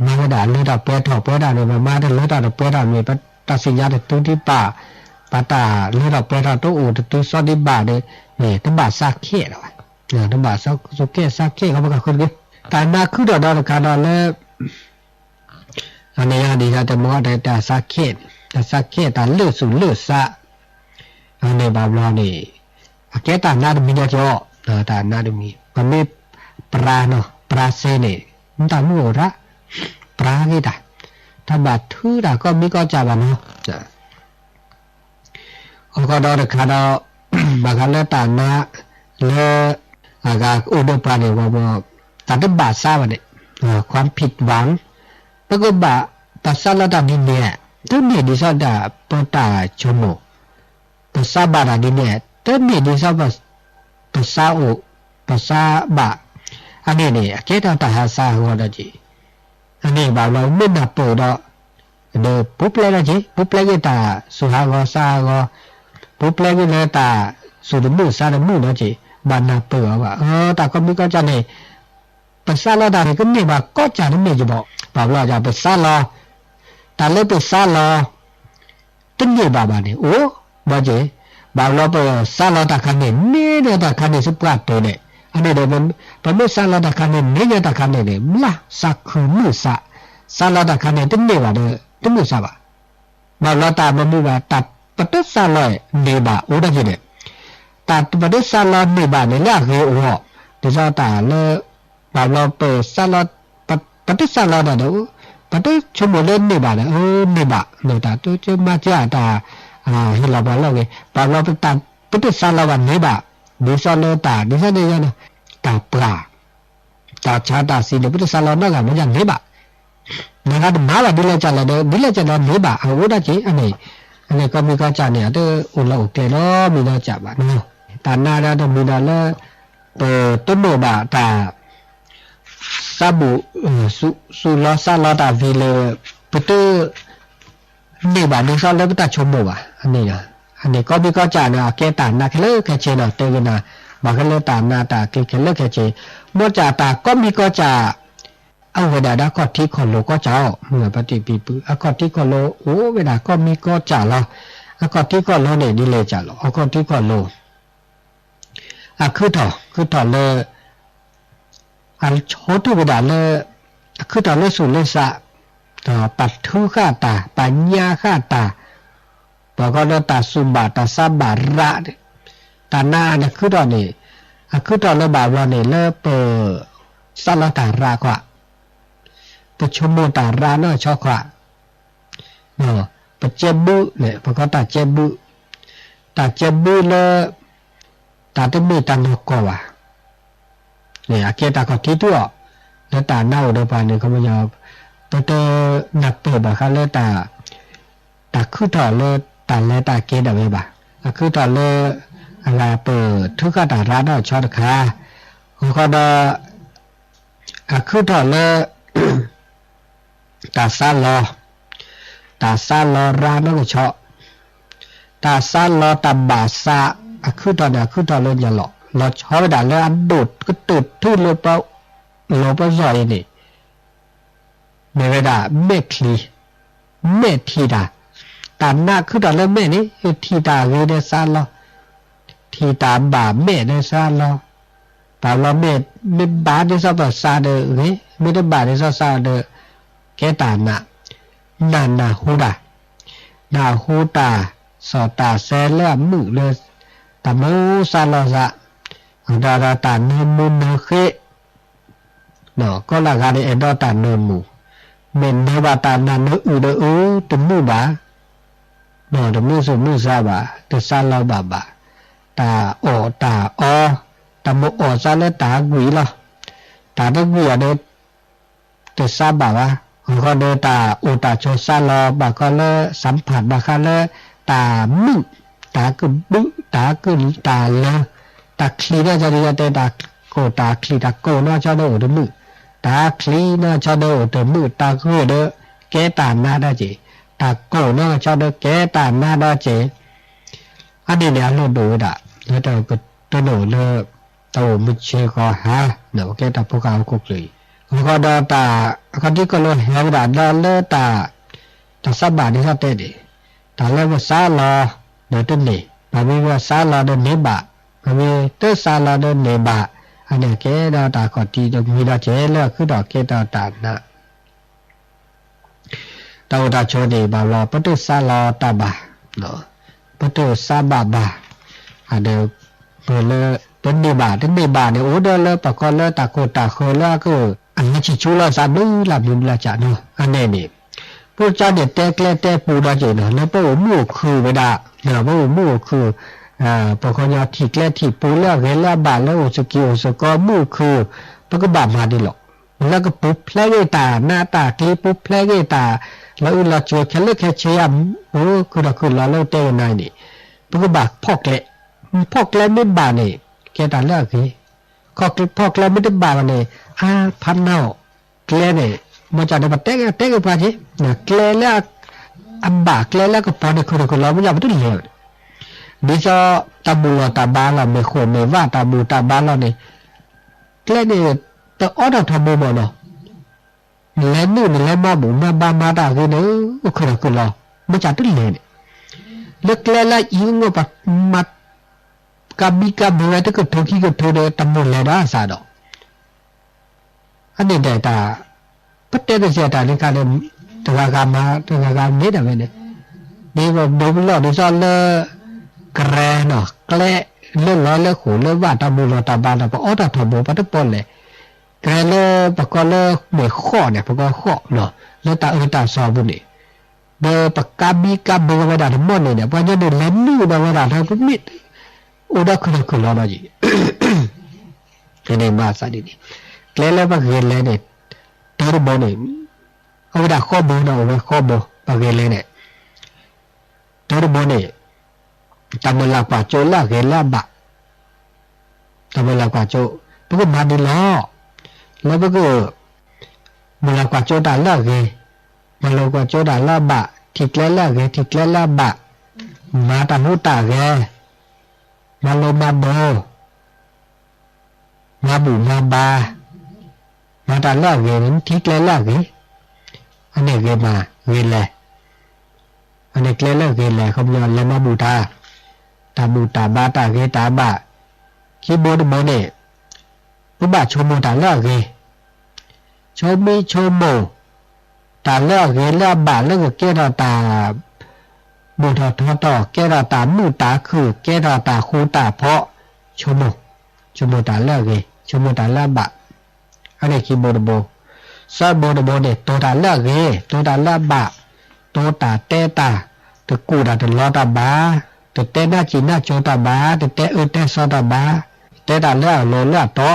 မၤဝဲဒၣ်လၢထီၣ်ပှဲၤထီၣ်ပှဲၤထီၣ်န့ၣ် ပမၤတလၢထီၣ်တပှဲၤထီၣ်န့ၣ် ပတၢ်စံၣ်ညါတတုၤဒံးဘၣ်, ပတၢ်လၢထီၣ်ပှဲၤထီၣ်တအိၣ်တတုၤစီဒံးဘၣ်ဒီး န့ၣ် တဘၣ်စါခဲလၢာ်ဘၣ်, တဘၣ်စါခဲစါခဲခီပကဃုတဂ့ၤ, တၢ်နါခုထီၣ်ဒီးတခါဒီးလၢ အန့ၣ်ယၤဒ်တၢ်တမီၢ်တၢ်စါခဲ, တၢ်စါခဲတၢ်လၢာ်ဆူၣ်လၢာ်စး, အန့ၣ်ဘၣ်ဘျီန့ၣ် အကဲတၢ်နါတမံၤဒီးကီး, တၢ်နါတမံၤ ပမ့ၢ်ပြါနီၤ ပြါစဲန့ၣ် မတၢ်မုၢ်အိၣ်ရၣ်, ပြါဂ့ၤတၢ်, တၢ်ဘၣ်ထုတၢ်ကီၢ်မံကီၢ်စၢ်ဘၣ်နီၤ အဃိဒီးတခါဒီး ဘၣ်ဃးလၢတၢ်နါ လၢ အဂၤအိၣ်ဒီးပှၤန့ၣ် ဝဲ တၢ်တဘၣ်စါဘၣ်န့ၣ် ความผิดหวัง ပကဘၣ် ပစါလီၤတၢ်ဒ်န့ၣ် တန့ၢ်ဒ်သိးဒီးပတၢ်ဆိကမိၣ်, ပစါဘၣ်တၢ်ဒ်န့ၣ် တန့ၢ်ဒ်သိး ပစါအိၣ် ပစါဘၣ်, အန့ၣ်န့ၣ် အကဲထီၣ်တၢ်ဟးစးအဂီၢ်ဒီးက့ၤ အန့ၣ်ဘၣ်ဘျီ မ့ၢ်နၢ်ပၢၢ်ဒီး ဒီးပူၤဖျဲးဒီးက့ၤ ပူၤဖျဲးက့ၤတၢ်သူၣ်ဟးဂီၤစါဟးဂီၤ, ပူၤဖျဲးက့ၤလၢတၢ်သူၣ်တမုာ်စါတမုာ်ဒီးက့ၤ ဘၣ်နၢ်ပၢၢ်အီၤဘၣ်. အၢ တၢ်ကီၢ်မံကီၢ်စၢ်န့ၣ် ပစါလီၤတၢ်န့ၣ် ကန့ၢ်ဘၣ်ကီၢ်စၢ်တမ့ၢ်ကဘီ, ဘၣ်ဘျီပစါလီၤ တၢ်လၢပစါလီၤ တန့ၢ်ဘၣ်ဘၣ်န့ၣ် အိၣ် ဘၣ်က့ၤ, ဘၣ်ဘျီပစါလီၤတၢ်ခါန့ၣ် န့ၢ်ဒီးတၢ်ခါန့ၣ် စပှၢ်တၢၢ်န့ၣ်, အန့ၣ်ဒီး ပမ့ၢ်စါလီၤတၢ်ခါန့ၣ် န့ၢ်ညါတၢ်ခါန့ၣ်န့ၣ် ဘျါစးခုမုၢ်စး, စါလီၤတၢ်ခါန့ၣ် တန့ၢ်ဘၣ်ဒီး တမုၢ်စးဘၣ်. ဘၣ်ဘျီတၢ်မနုၤဘၣ် တၢ်ပတစါလီၤန့ၢ်ဘၣ်အိၣ်ဒီးက့ၤန့ၣ်, တၢ်ပတစါလီၤန့ၢ်ဘၣ်န့ၣ် လၢအဂ့ၤအိၣ်အီၤ, ဒ်သိးတၢ်လၢ ဘၣ်ဘျီပစါလီၤ ပတစါလီၤတၢ်ဒီး ပတဆိကမိၣ်လၢန့ၢ်ဘၣ်ဒီး အၢ န့ၢ်ဘၣ်, တၢ်တမၤစၢၤတၢ် ဟ့ၣ်လီၤပှၤလီၢ်ဂ့ၤ, ဘၣ်ဘျီပတစါလီၤဘၣ်န့ၢ်ဘၣ်, ဒ်သိးလၢတၢ် ဒ်သိးန့ၣ် တၢ်ပှၢ် တၢ်ဆါတၢ်စံးန့ၣ် ပတစါလီၤနီတဂၤမ့ၢ်ယၤန့ၢ်ဘၣ်, နဂၤတမၤဘၣ်ဒ်လဲၣ်ကလဲၣ်ဒီး ဒ်လဲၣ်ကလဲၣ်န့ၢ်ဘၣ် အအိၣ်ဒၣ်က့ၤ အန့ၣ်, အန့ၣ်ကီၢ်မံကီၢ်စၢ်န့ၣ် အတအိၣ်လီၤအိၣ်ကျဲလီၤမံလီၤစၢ်ဘၣ်နီၤ, တၢ်နါဒီးတမံၤဒီးလၢ ပတနိၣ်ဘၣ်တၢ် စးဘူး စူးလီၤစးလီၤတၢ်ဝံၤလၢ ပတ န့ၢ်ဘၣ်ဒ်သိးလၢပတၢ်ဆိကမိၣ်ဘၣ်, အန့ၣ်, အန့ၣ်ကီၢ်မံကီၢ်စၢ်န့ၣ် အကဲတၢ်နါခဲလၢာ်ခဲဆ့နီၤ တဲဝဲနၤ, ဘၣ်ဃးလၢတၢ်နါတၢ်ကျ့ခဲလၢာ်ခဲဆ့, မ်တၢ်ကီၢ်မံကီၢ်စၢ် အဝဲဒၣ်ဒီးအခီၣ်ထံးခီၣ်လိၤကီၢ်စၢ်အီၤ, မ့ၢ်ပတံၢ်ပံၤပူၤ အခီၣ်ထံးခီၣ်လိၤအိၣ်ဝဲဒၣ်ကီၢ်မံကီၢ်စၢ်လီၤ, အခီၣ်ထံးခီၣ်လိၤန့ၣ် ဒ်လဲၣ်ကလဲၣ် အခီၣ်ထံးခီၣ်လိၤ အခုၣ်ထီၣ် ခုၣ်ထီၣ်လၢ အဆိကတၢၢ်ဝဲဒၣ်လၢ အခုၣ်ထီၣ်လၢဆူၣ်လၢစး, ဒီးပာ်ထုဃာ်တၢ် ပာ်ညါဃာ်တၢ်, ပှၤဃီဒီးတၢ်စူၢ်ဘၣ်တၢ်စးဘၣ်ရး, တၢ်နါန့ၣ်ခုၣ်ထီၣ်န့ၣ်, အခုၣ်ထီၣ်လၢဘၣ်ဘျီန့ၣ် လၢပ စးလီၤတၢ်ရးကွၢ်, ပဆိကမိၣ်တၢ်ရးနီၢ်ဆီကွၢ် ပကဲဘုးန့ၣ် ပကီတၢ်ကဲဘုး, တၢ်ကဲဘုးလၢ တၢ်တမ့ၢ်တၢ်နီၢ်ကီၢ်ဘၣ်. အကဲတၢ်ခီၣ်ထံးတူၢ်အီၤ, လၢတၢ်နါအိၣ်ဒီးပှၤန့ၣ် ခီပညီ ပတနၢ်ပၢၢ်ဘၣ်ဃးလၢ တၢ်ခုၣ်ထီၣ်လၢတၢ်လဲၤတၢ်ကဲဒၣ်ဝဲဘၣ်. အခုၣ်ထီၣ်လၢ အဂၤပထုဃာ်တၢ်ရးနီၢ်ဆီတခါ, အဃိဒီး အခုၣ်ထီၣ်လၢ တၢ်စးလီၤ, တၢ်စးလီၤရးနီၢ်ကဆီ, တၢ်စးလီၤတၢ်ဘၣ်စး, အခုၣ်ထီၣ်န့ၣ် အခုၣ်ထီၣ်လၢညါလီၤ. လီၤဆီဝဲဒၣ်လၢအဒိၣ်ကတၢၢ်ထူလၢပ လီၤပစီၣ်အံၤန့ၣ် မ့ၢ်ဝဲဒၣ်မဲာ်ချံ, မဲာ်ထံၣ်တၢ်, တၢ်နးခုထီၣ်လၢမဲာ်န့ၣ် ထံၣ်တၢ်ဂ့ၤဒီးစးလီၤ, ထံၣ်တၢ်ဘၣ်မဲာ်ဒီးစးလီၤ, ပာ်လီၤမဲာ်, မ့ၢ်ဘၣ်န့ၣ်စီၤပစးဒီးဂ့ၤ, မ့ၢ်တဘၣ်န့ၣ်စီၤစးဒီး ကဲတၢ်နး, နးနးဟူတၢ်, နးဟူတၢ်, စီၣ်တၢ်ဆဲလၢအမုာ်လၢ တၢ်မူစးလီၤစး, ဒီးတၢ်နၢမူနၢဃ့ ကီလၢအဂၤန့ၣ် အဲၣ်ဒိးတၢ်နၢမူၤ, မ့ၢ်နၢဘၣ်တၢ်နးနၢအုၣ်ဒီးအုၣ်တမုာ်ဘၣ်, တမုာ်သူၣ်မုာ်သးဘၣ်, တစးလီၤဘၣ်ဘၣ်, တၢ်အီၣ်တၢ်အီ, တၢ်မိၣ်အီၣ်စးလၢတၢ်ကွံာ်လီၤ, တၢ်တကွံာ်အီၤဒီး တစးဘၣ်ဘၣ်, အဃိဒီးတၢ်အိၣ်တၢ်ဆိးစးလီၤ ဘၣ်ဃးလၢ စၢဖး ဘၣ်ဃးလၢ တၢ်မုာ်, တၢ်ကဘုး, တၢ်က, တၢ်လၢ, တၢ်ချံးနီၢ်ကီၢ်ဒီး ယတဲတၢ်ကိၢ်, တၢ်ချံးတၢ်ကိၢ်နီၢ်ကီၢ်ဒီးအိၣ်တမုာ်, တၢ်ချံးနီၢ်ကီၢ်ဒီးအိၣ်တမုာ်, တၢ်ဂၢၢ်ဒီး ကဲတၢ်နးဒီးက့ၤ, တၢ်ကိၢ်နီၢ်ကီၢ်ဒီးကဲတၢ်နးဒီးက့ၤ အန့ၣ်န့ၣ် အလိၣ်ဒိၣ်ဝဲဒၣ် လၢတၢ်ကတိၤန့ၢ်လၢ တၢ်အိၣ်မူဆ့ကီဟါ ကဲတၢ်ဖိဃာ်ဟီၣ်ခိၣ်ချၢအံၤ, အဃိဒီးတၢ် အခီၣ်ထံးကီၢ်လိၤဟဲဝဲဒၣ်ဒီးလၢတၢ် တၢ်စးဘၣ်န့ၣ်ထီၣ်တဲန့ၣ်, တၢ်လၢပစးလီၤဒီးတန့ၢ်, ပမ့ၢ်ပစးလီၤဒီးန့ၢ်ဘၣ်, ပမ့ၢ်တစးလီၤဒီးန့ၢ်ဘၣ်, အန့ၣ်ကဲဒီးတၢ်ခီၣ်ထံးတမံၤဒီးကဲလၢအခုဒီးကဲဒီးတၢ်နး တၢ်အိၣ်တၢ်ဆိးန့ၣ် ဘၣ်ဘျီ ပတစးလီၤတၢ်ဘၣ်, ပတစးဘၣ်ဘၣ်, အဒီး ပလၢ တန့ၢ်ဘၣ် တန့ၢ်ဘၣ်န့ၣ် အိၣ်ဒီးလၢပှၤကီၢ်လၢတၢ်ခိၣ်တၢ်ဃၢၤလၢအက အလၢဆံၣ်ဆူလီၤသးဘျုးလၢဘျုးလၢကၢ်နီၤ အန့ၣ်န့ၣ်, ဖိကၠၢန့ၣ် တဲကျဲတဲပူၤဒီးက့ၤနီၤ လၢပအိၣ်မုာ်အိၣ်ခုၣ်ဝဲဒၣ်, ပအိၣ်မုာ်အိၣ်ခုၣ်, ပှၤကညီထံၣ်ကျဲထံၣ်ပူၤလၢအဂဲၤလၢအဘၣ်လၢအိၣ်စကံၤအိၣ်စကီမုာ်အိၣ်ခုၣ်, ပကဘၣ်မၤဒ်လဲၣ် လၢကပူၤဖျဲးဂ့ၤတၢ်နးတၢ်ကျံ ပူၤဖျဲးဂ့ၤတၢ်လီၤအုးလီၤစှၤခဲလၢာ်ခဲဆ့ယါ, အိၣ်ခုၣ်ဒီးခုၣ်လီၤလၢတဲကနါအံၤန့ၣ်, ပကဘၣ်ဖီၣ်ကျဲ, ဖီၣ်ကျဲမ့ၢ်ဘၣ်န့ၣ် ကဲတၢ်လၢအဂ့ၤ, ဖီၣ်ကျဲမ့ၢ်တဘၣ်ဘၣ်န့ၣ် အါဖးနါအီၤ, ကျဲန့ၣ်, မ့ၢ်ကၢ်န့ၣ် ပတဲက့ၤတဲက့ၤပှၤက့ၤ, ကျဲလၢ အဘၣ်ကျဲလၢကပီၤန့ၣ် ခုၣ်ဒီးခုၣ်လီၤ မ့ၢ်ယါပတလဲၤဘၣ်န့ၣ်, ဒ်သိးတၢ်ဘူၣ်လီၤတၢ်ဘါလီၤ မ့ၢ်ဃိာ်မ့ၢ်ဝၣ်တၢ်ဘူၣ်တၢ်ဘါလီၤန့ၣ်, ကျဲန့ၣ် တအိးထီၣ်ထီဘိမ့ၢ်နီၤ, နလဲၤနုာ်နလဲၤမၤဘူၣ်မၤဘါမၤတၢ်ဂ့ၤန့ၣ် အိၣ်ခုၣ်ဒီးခုၣ်လီၤ, မ့ၢ်ကၢ်တလဲၤန့ၣ်, လၢကျဲလၢအံၤအဂီၢ် ပမၤ ကါဘံကါဘၢဝဲတကထိခံကထိဒီး တၢ်မိၣ်လဲၤဒီးအစးဒီး အန့ၣ်ဒီးတၢ် ပတဲတစဲးတၢ်န့ၣ်ခါန့ၣ် တဂၤဂၤမၤ တဂၤဂၤမ့ၢ်ဒၣ်ဝဲန့ၣ်, ဒ်ပဒိပလီၢ်ဒ်သိးလၢ ကြဲနီၤ ကျဲလၢလီၤလၢဃိာ်လၢဝၣ်တၢ်ဘူၣ်လီၤတၢ်ဘါဒီး ပအိးထီၣ်ထီဘိ ပတပီၢ်လဲၣ်, ကြဲလၢပကိးလၢမ့ၢ်ဃိာ်န့ၣ် ပကိးဃိာ်နီၤ လၢတၢ်အၢတၢ်သီပူၤန့ၣ် ဒီးပကါဘံကါဘၢဝဲဒၣ်တမီၢ်န့ၣ်ဒီး ပှၤညီန့ၣ်လဲၤနုာ်ဒီးဝဲဒၣ်ဒီး ပမ့ၢ်အိၣ်ဒီးခုၣ်ဒီးခုၣ်လီၤဒီးယံၤ န့ၣ်မၤသးဒ်န့ၣ်, ကျဲလၢပဂဲၤလဲၤန့ၣ် တၢတဘိန့ၣ် အဝဲဒၣ်ဃီဘိဒီးအဝဲဃီဘိ ပဂဲၤလဲၤန့ၣ် တၢတဘိန့ၣ် တၢ်မုၢ်လၢ်ကွၢ်စိလၢအဂ့ၤလၢအဘၣ်, တၢ်မုၢ်လၢ်ကွၢ်စိ ပကမၤဒ်လဲၣ်, လၢပက မုၢ်လၢ်ကွၢ်စိတၢ်လၢအဂ့ၤ, မုၢ်လၢ်ကွၢ်စိတၢ်လၢအဘၣ်, ထံၣ်ကျဲလၢအဂ့ၤ ထံၣ်ကျဲလၢအဘၣ်, မၤတၢ်ဟူးတၢ်ဂဲၤ, မၤလိမၤဒိး မၤဘူၣ်မၤဘါ, မၤတၢ်လၢအဂ့ၤန့ၣ် ထံၣ်ကျဲလၢအဂ့ၤ, အန့ၣ်ဂ့ၤမး ဂ့ၤလဲၤ, အန့ၣ်ကျဲလၢအဂ့ၤလဲၤ ခီပညီလဲၤမၤဘူၣ်တၢ်, တၢ်ဘူၣ်တၢ်ဘါတၢ်ဂ့ၤတၢ်ဘၣ်, ခံဘိတဘိန့ၣ် ပဘၣ်ဆိကမိၣ်တၢ်လၢအဂ့ၤ, ဆိကမိၣ်ဆိကမိၣ် တၢ်လၢအဂ့ၤလၢအဘၣ်လၢကကဲထီၣ်တၢ် ဘူၣ်ထီၣ်ထီထီၣ် ကဲထီၣ်တၢ်မုာ်တၢ်ခုၣ် ကဲထီၣ်တၢ်ဃူတၢ်ဖိး, ဆိကမိၣ်, ဆိကမိၣ်တၢ်လၢအဂ့ၤ ဆိကမိၣ်တၢ်လၢအဘၣ်, အန့ၣ်ခံဘိတဘိ, သၢဘိတဘိန့ၣ် တိၢ်တၢ်လၢအဂ့ၤ တိၢ်တၢ်လၢအဘၣ်, တိၢ်တၢ်တဲတၢ်, တကူၣ်တၢ်တလီတၢ်ဘၣ်, တတဲနၢ်စံၣ်နၢ်ကၠိတၢ်ဘၣ် တတဲအၢတဲသီတၢ်ဘၣ်, တဲတၢ်လၢအလီၢ်လၢအတီ,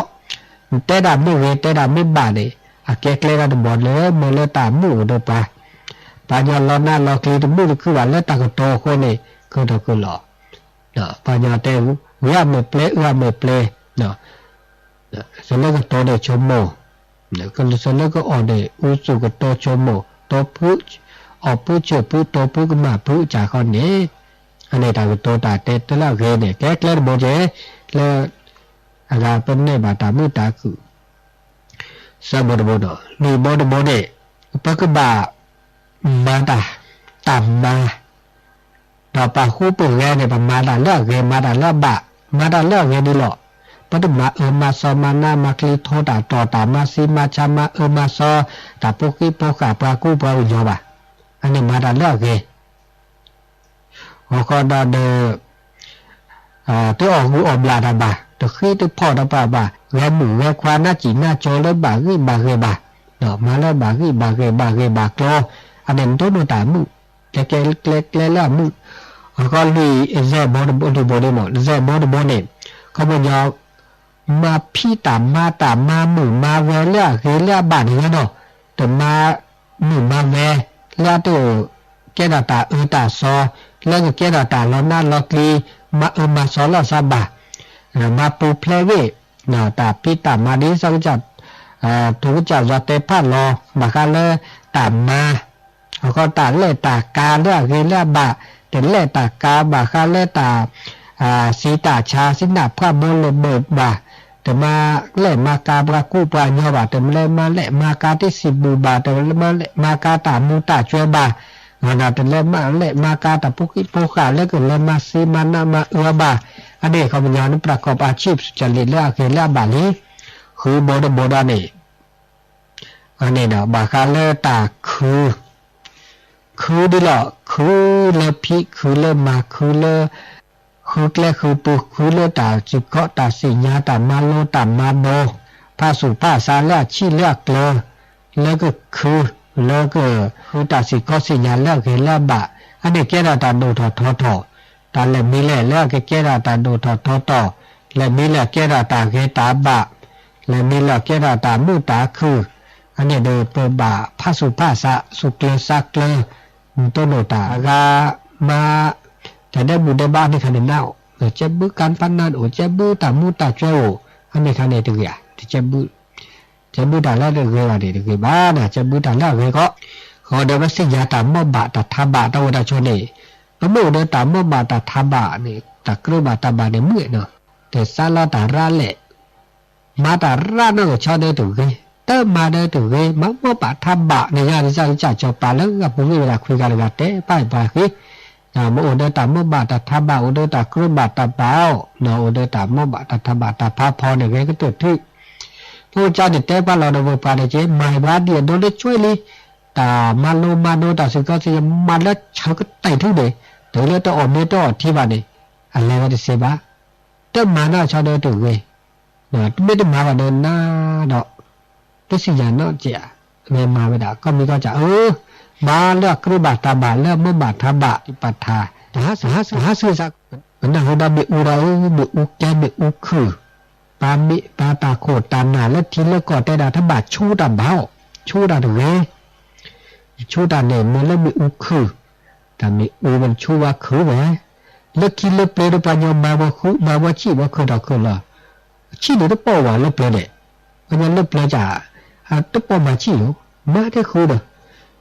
တဲတၢ်မ့ၢ်ဂ့ၤ တဲတၢ်မ့ၢ်ဘၣ်န့ၣ် အကဲကျဲတၢ်တဘိလၢ မ့ၢ်လၢတၢ်မုာ်အိၣ်ဒီးပှၤ, ပှၤညီလီၤနးလီၤကျံၤတမုာ်တခုၣ်ဘၣ်လၢတၢ်ကတိၤအဃိန့ၣ် ခုၣ်ဒီးခုၣ်လီၤ, ပှၤညီတဲ ဂ့ၤအမဲာ်ပျဲ အၢအမဲာ်ပျဲ, သုလၢကတိၤန့ၣ်ဆိကမိၣ်, သုလၢကအီၣ်န့ၣ် အူသူၣ်ကတိၤဆိကမိၣ်, တိၤဖု, အီၣ်ဖုဆၢၣ်ဖု တိၤဖုကမၣ်ဖု ကၢ်ဃီန့ၣ်, အန့ၣ်တၢ်ကတိၤတၢ်တဲတၢ်လၢအဂ့ၤန့ၣ် ကဲကျဲတဘိက့ၤ, လၢ အဂၤပနဲၣ်ဘၣ်တၢ်မုာ်တၢ်ခုၣ် ဆၢဘိတဘိဒီး လွံၢ်ဘိတဘိန့ၣ် ပကဘၣ်မၤတၢ် တၢ်မၤ ဒီးပာ်ဃူပဂဲၤန့ၣ် ပမၤတၢ်လၢအဂ့ၤ မၤတၢ်လၢအဘၣ် မၤတၢ်လၢအဂ့ၤန့ၣ်လီၤ. ပတမၤအၢမၤစီ မၤနးမၤကျံ ထိတၢ်တီၢ်တၢ် မၤဆံးမၤဆါ မၤအၢမၤစီ တၢ်ဖိဃံဖိဃာ် ပှၤကူပှၤကညီဘၣ်. အန့ၣ်မၤတၢ်လၢအဂ့ၤ ဟီၣ်ခိၣ်ဒီးဒီး တအီၣ်ဂူာ်အီၣ်ဘျၣ်တၢ်ဘၣ်, တဃံတဖီၣ်တပှၢ်ဘၣ်, ဂဲၤမုၣ်ဂဲၤခွါ နးစံၣ်နးကၠိလၢဘၣ်ဂံၢ်ဘၣ်ဂ့ၤဘၣ်, ဒီးမၤလၢဘၣ်ဂံၢ်ဘၣ်ဂ့ၤ ဘၣ်ဂ့ၤဘၣ်ကျိၤ, အန့ၣ်နဒိးန့ၢ်တၢ်မုာ်, ကျဲကျဲကျဲလၢအမုာ်, ဟီၣ်ခိၣ်လွံၢ် လွံၢ်ဘိတဘိန့ၣ်မ့ၢ် လွံၢ်ဘိတဘိန့ၣ် ခီပညီ မၤဖံးတၢ်မၤတၢ် မၤမုာ်မၤဝဲလၢအဂ့ၤလၢအဘၣ်န့ၣ်လီၤ. တမၤမုာ်မၤဝဲ လၢအတ ကဲထီၣ်တၢ်အၢတၢ်သီ, လၢကကဲထီၣ်တၢ်လီၤနးလီၤကျံ, မၤအၢမၤသီလၢအသးဘၣ်, မၤပူၤဖျဲးဂ့ၢ် တၢ်ဖံးတၢ်မၤဒ်သိးကစၢ် ထိးကစၢ်ယွၤတဲဖးလီၤ ဘၣ်ဃးလၢတၢ်မၤ ဟီၣ်ခိၣ်တၢ်လဲၢ်တၢ်ကၤလၢအဂ့ၤလၢအဘၣ်, တလဲၢ်တၢ်ကၤဘၣ်ဃးလၢတၢ် စံးတၢ်ဆါ စံးနၢ်ဖှၣ်ဘိလၢဘၢၣ်ဘၣ်, တမၤလဲၢ်မၤကၤပှၤကူပှၤကညီဘၣ်, တမၤလဲၢ်မၤကၤတံၢ်စံးဘျုးဘၣ်, တမၤလဲၢ်မၤကၤတၢ်မူတၢ်ကွဲးဘၣ်, တလဲၤမၤလဲၢ်မၤကၤတၢ်ဖိဃံဖိဃာ်လၢကလဲၤမၤသ့မၤနးမၤအၢအီၤဘၣ်, အန့ၣ်ခီပညီန့ၣ် ပတၢ်ခီၣ်ပာ်ဆံးပစၢၤလံာ်လၢအဂ့ၤလၢအဘၣ်လံ, ဃုဘိတဘိဒီးန့ၣ် အန့ၣ်ဒီး ဘၣ်ဃးလၢတၢ်ခု ခုဒ်လီၤ ခုလၢဖံး ခုလၢမၤ ခုလၢ ဃုကျဲဃုပူၤ ဃုလၢတၢ်စူးကီး တၢ်သ့ၣ်ညါ တၢ်မၤလိ တၢ်မၤဒိး ဖးသူၣ်ဖးသးလၢအဆံးလၢအကျၢၤ လၢကခု လၢက ဃုတၢ်စူးကီးသ့ၣ်ညါလၢအဂ့ၤလၢအဘၣ်, အန့ၣ်ကဲထီၣ်တၢ်ဒိၣ်ထီၣ်ထီထီၣ်, တၢ်လဲၤမံၤလဲၣ်လၢအကကဲထီၣ်တၢ်ဒိၣ်ထီၣ်ထီထီၣ်, လဲၤမံၤလၢအကဲထီၣ်တၢ်ဂ့ၤတၢ်ဘၣ်, လဲၤမံၤလၢအကဲထီၣ်တၢ်မုာ်တၢ်ခုၣ်, အန့ၣ်ဒီးပဘၣ်ဖးသူၣ်ဖးသး သူၣ်ကျၢၤသးကျၢၤ, နတိၢ်နီၣ်တၢ်အဂၤမၤ တၢ်ဒဲးဘူၣ်ဒဲးဘးန့ၣ်ခါန့ၣ်နးအိၣ်, ကဲဘုကၢ်ဖးနးအိၣ်, ကဲဘုတၢ်မူတၢ်ကွဲးအိၣ်, အန့ၣ်ခါန့ၣ်တဂ့ၤဧါ, တကဲဘု ကဲဘုတၢ်လၢတဂ့ၤဘၣ်န့ၣ် တဂ့ၤဘၣ်နၤ, ကဲဘုတၢ်လၢအဂ့ၤကီး, ဃီဒီးပသ့ၣ်ညါတၢ်မီၢ်ဘၣ်တၢ်ထးဘၣ်တၢ်အိၣ်တၢ်ဆိးန့ၣ်, ပမ့ၢ်အိၣ်ဒီးတၢ်မီၢ်ဘၣ်တၢ်ထးဘၣ်န့ၣ် တၢ်ကြၢးဘၣ်တၢ်ဘၣ်န့ၣ်မုာ်နီၤ, တသးလီတၢ်ရၤလဲၣ် မၤတၢ်ရၤနီၢ်ကဆီဒီးတဂ့ၤ, တမၤဒီးတဂ့ၤ, မၤမီၢ်ဘၣ်ထးဘၣ်န့ၣ် ယၤဒ်စၢ်ကစၢ်စီၤပၤလၢအပူၤကွံာ်ဝဲဒၣ်ခွံဂၤတဂၤတဲပာ်ပှၤဃ့, မ့ၢ်အိၣ်ဒီးတၢ်မီၢ်ဘၣ်တၢ်ထးဘၣ် အိၣ်ဒီးတၢ်ကြၢးဘၣ်တၢ်ဘၣ်အီၤ, အိၣ်ဒီးတၢ်မီၢ်ဘၣ်တၢ်ထးဘၣ်တၢ်ဖးဖီန့ၣ်ဂ့ၤကတၢၢ်ထံး, ဖိကစၢ်န့ၣ်တဲပှၤလီၤဒီးပှၤန့ၣ်က့ မၤပှၤဒ်အဒိလၢဆွဲလံ, တၢ်မၤလိမၤဒိတၢ်စူးကီးသ့ၣ်ညါ မၤလၢဆၢကတၢၢ်ထူန့ၣ်, တုၤလၢတအီၣ်မ့ၤတအီၣ်ထံဘၣ်န့ၣ်, အလဲၤဝဲတသ့ဘၣ်, တမၤနီၢ်ဆီဒီးတဂ့ၤ, တမ့ၢ်တမၤဘၣ်ဒီးနၤဒီး တသ့ၣ်ညါနီတစဲးဧါ, မ့ၢ်မၤဝဲဒၣ် ကီၢ်မံၤကီၢ်စဲးဧၢ, မၤလၢအကြၢးဘၣ်တၢ်ဘၣ်လၢအမီၢ်ဘၣ်ထးဘၣ် ပာ်ထး, တဟးစၢၤစး, ကနၢ်ဟူဒီးမ့ၣ်အူဒီးဧၢ, မ့ၣ်အူကဲမ့ၣ်အူခုၣ်, ပာ်မ့ၢ်ပာ်တၢ်ခိၣ်တၢ်နၢ်လၢထံလၢကီၢ်တဲဒၣ်တဘၣ်ဆူတၢ်ဘၣ်အီၤ, ဆူတၢ်တဂ့ၤ ဆူတၢ်န့ၣ် မ့ၢ်လၢမ့ၣ်အူခုၣ်, တၢ်မ့ၣ်အူဝဲဆူဝဲခုၣ်ဝဲ, လၢခံလၢပျၢၤဒီးပှၤညီမၤဝဲဃူ မၤဝဲဆံးဝဲခုၣ်ထီၣ်ခုၣ်လီၤ, ဆံးန့ၣ်တပိာ်ဝဲလၢပျၢၤန့ၣ်, ပှၤညီလၢပျၢၤကၢ်, တပိာ်မၤဆံးလီၤ, မၤထဲဃူဒီး,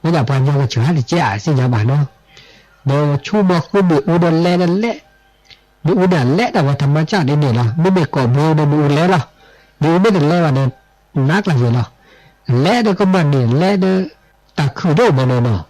ဝဲဒၣ်ပှၤညီကစၢ်တကဲအါသ့ၣ်ညါဘၣ်နီၤ, ဒီးဆူမီၤဃူမ့ၣ်အူဒီးလဲၤဒီးလဲၤ မ့ၣ်အူန့ၣ်လဲၤဒၣ်ဝဲထမၤစၢ်ဒ်န့ၣ်လီၤ, မ့မ့ၢ်ကိာ်ဘျီဒီးမ့ၣ်အူလဲၤလီၤ, မ့ၣ်အူမ့ၢ်တလဲၤဘၣ်ဒီး နးကျၢၤယဲၢ်လီၤ, လဲၤဒီးကမၣ်န့ၣ်လဲၤဒီး တၢ်ခုၣ်ဒိၣ်မးနီၤနီၤ,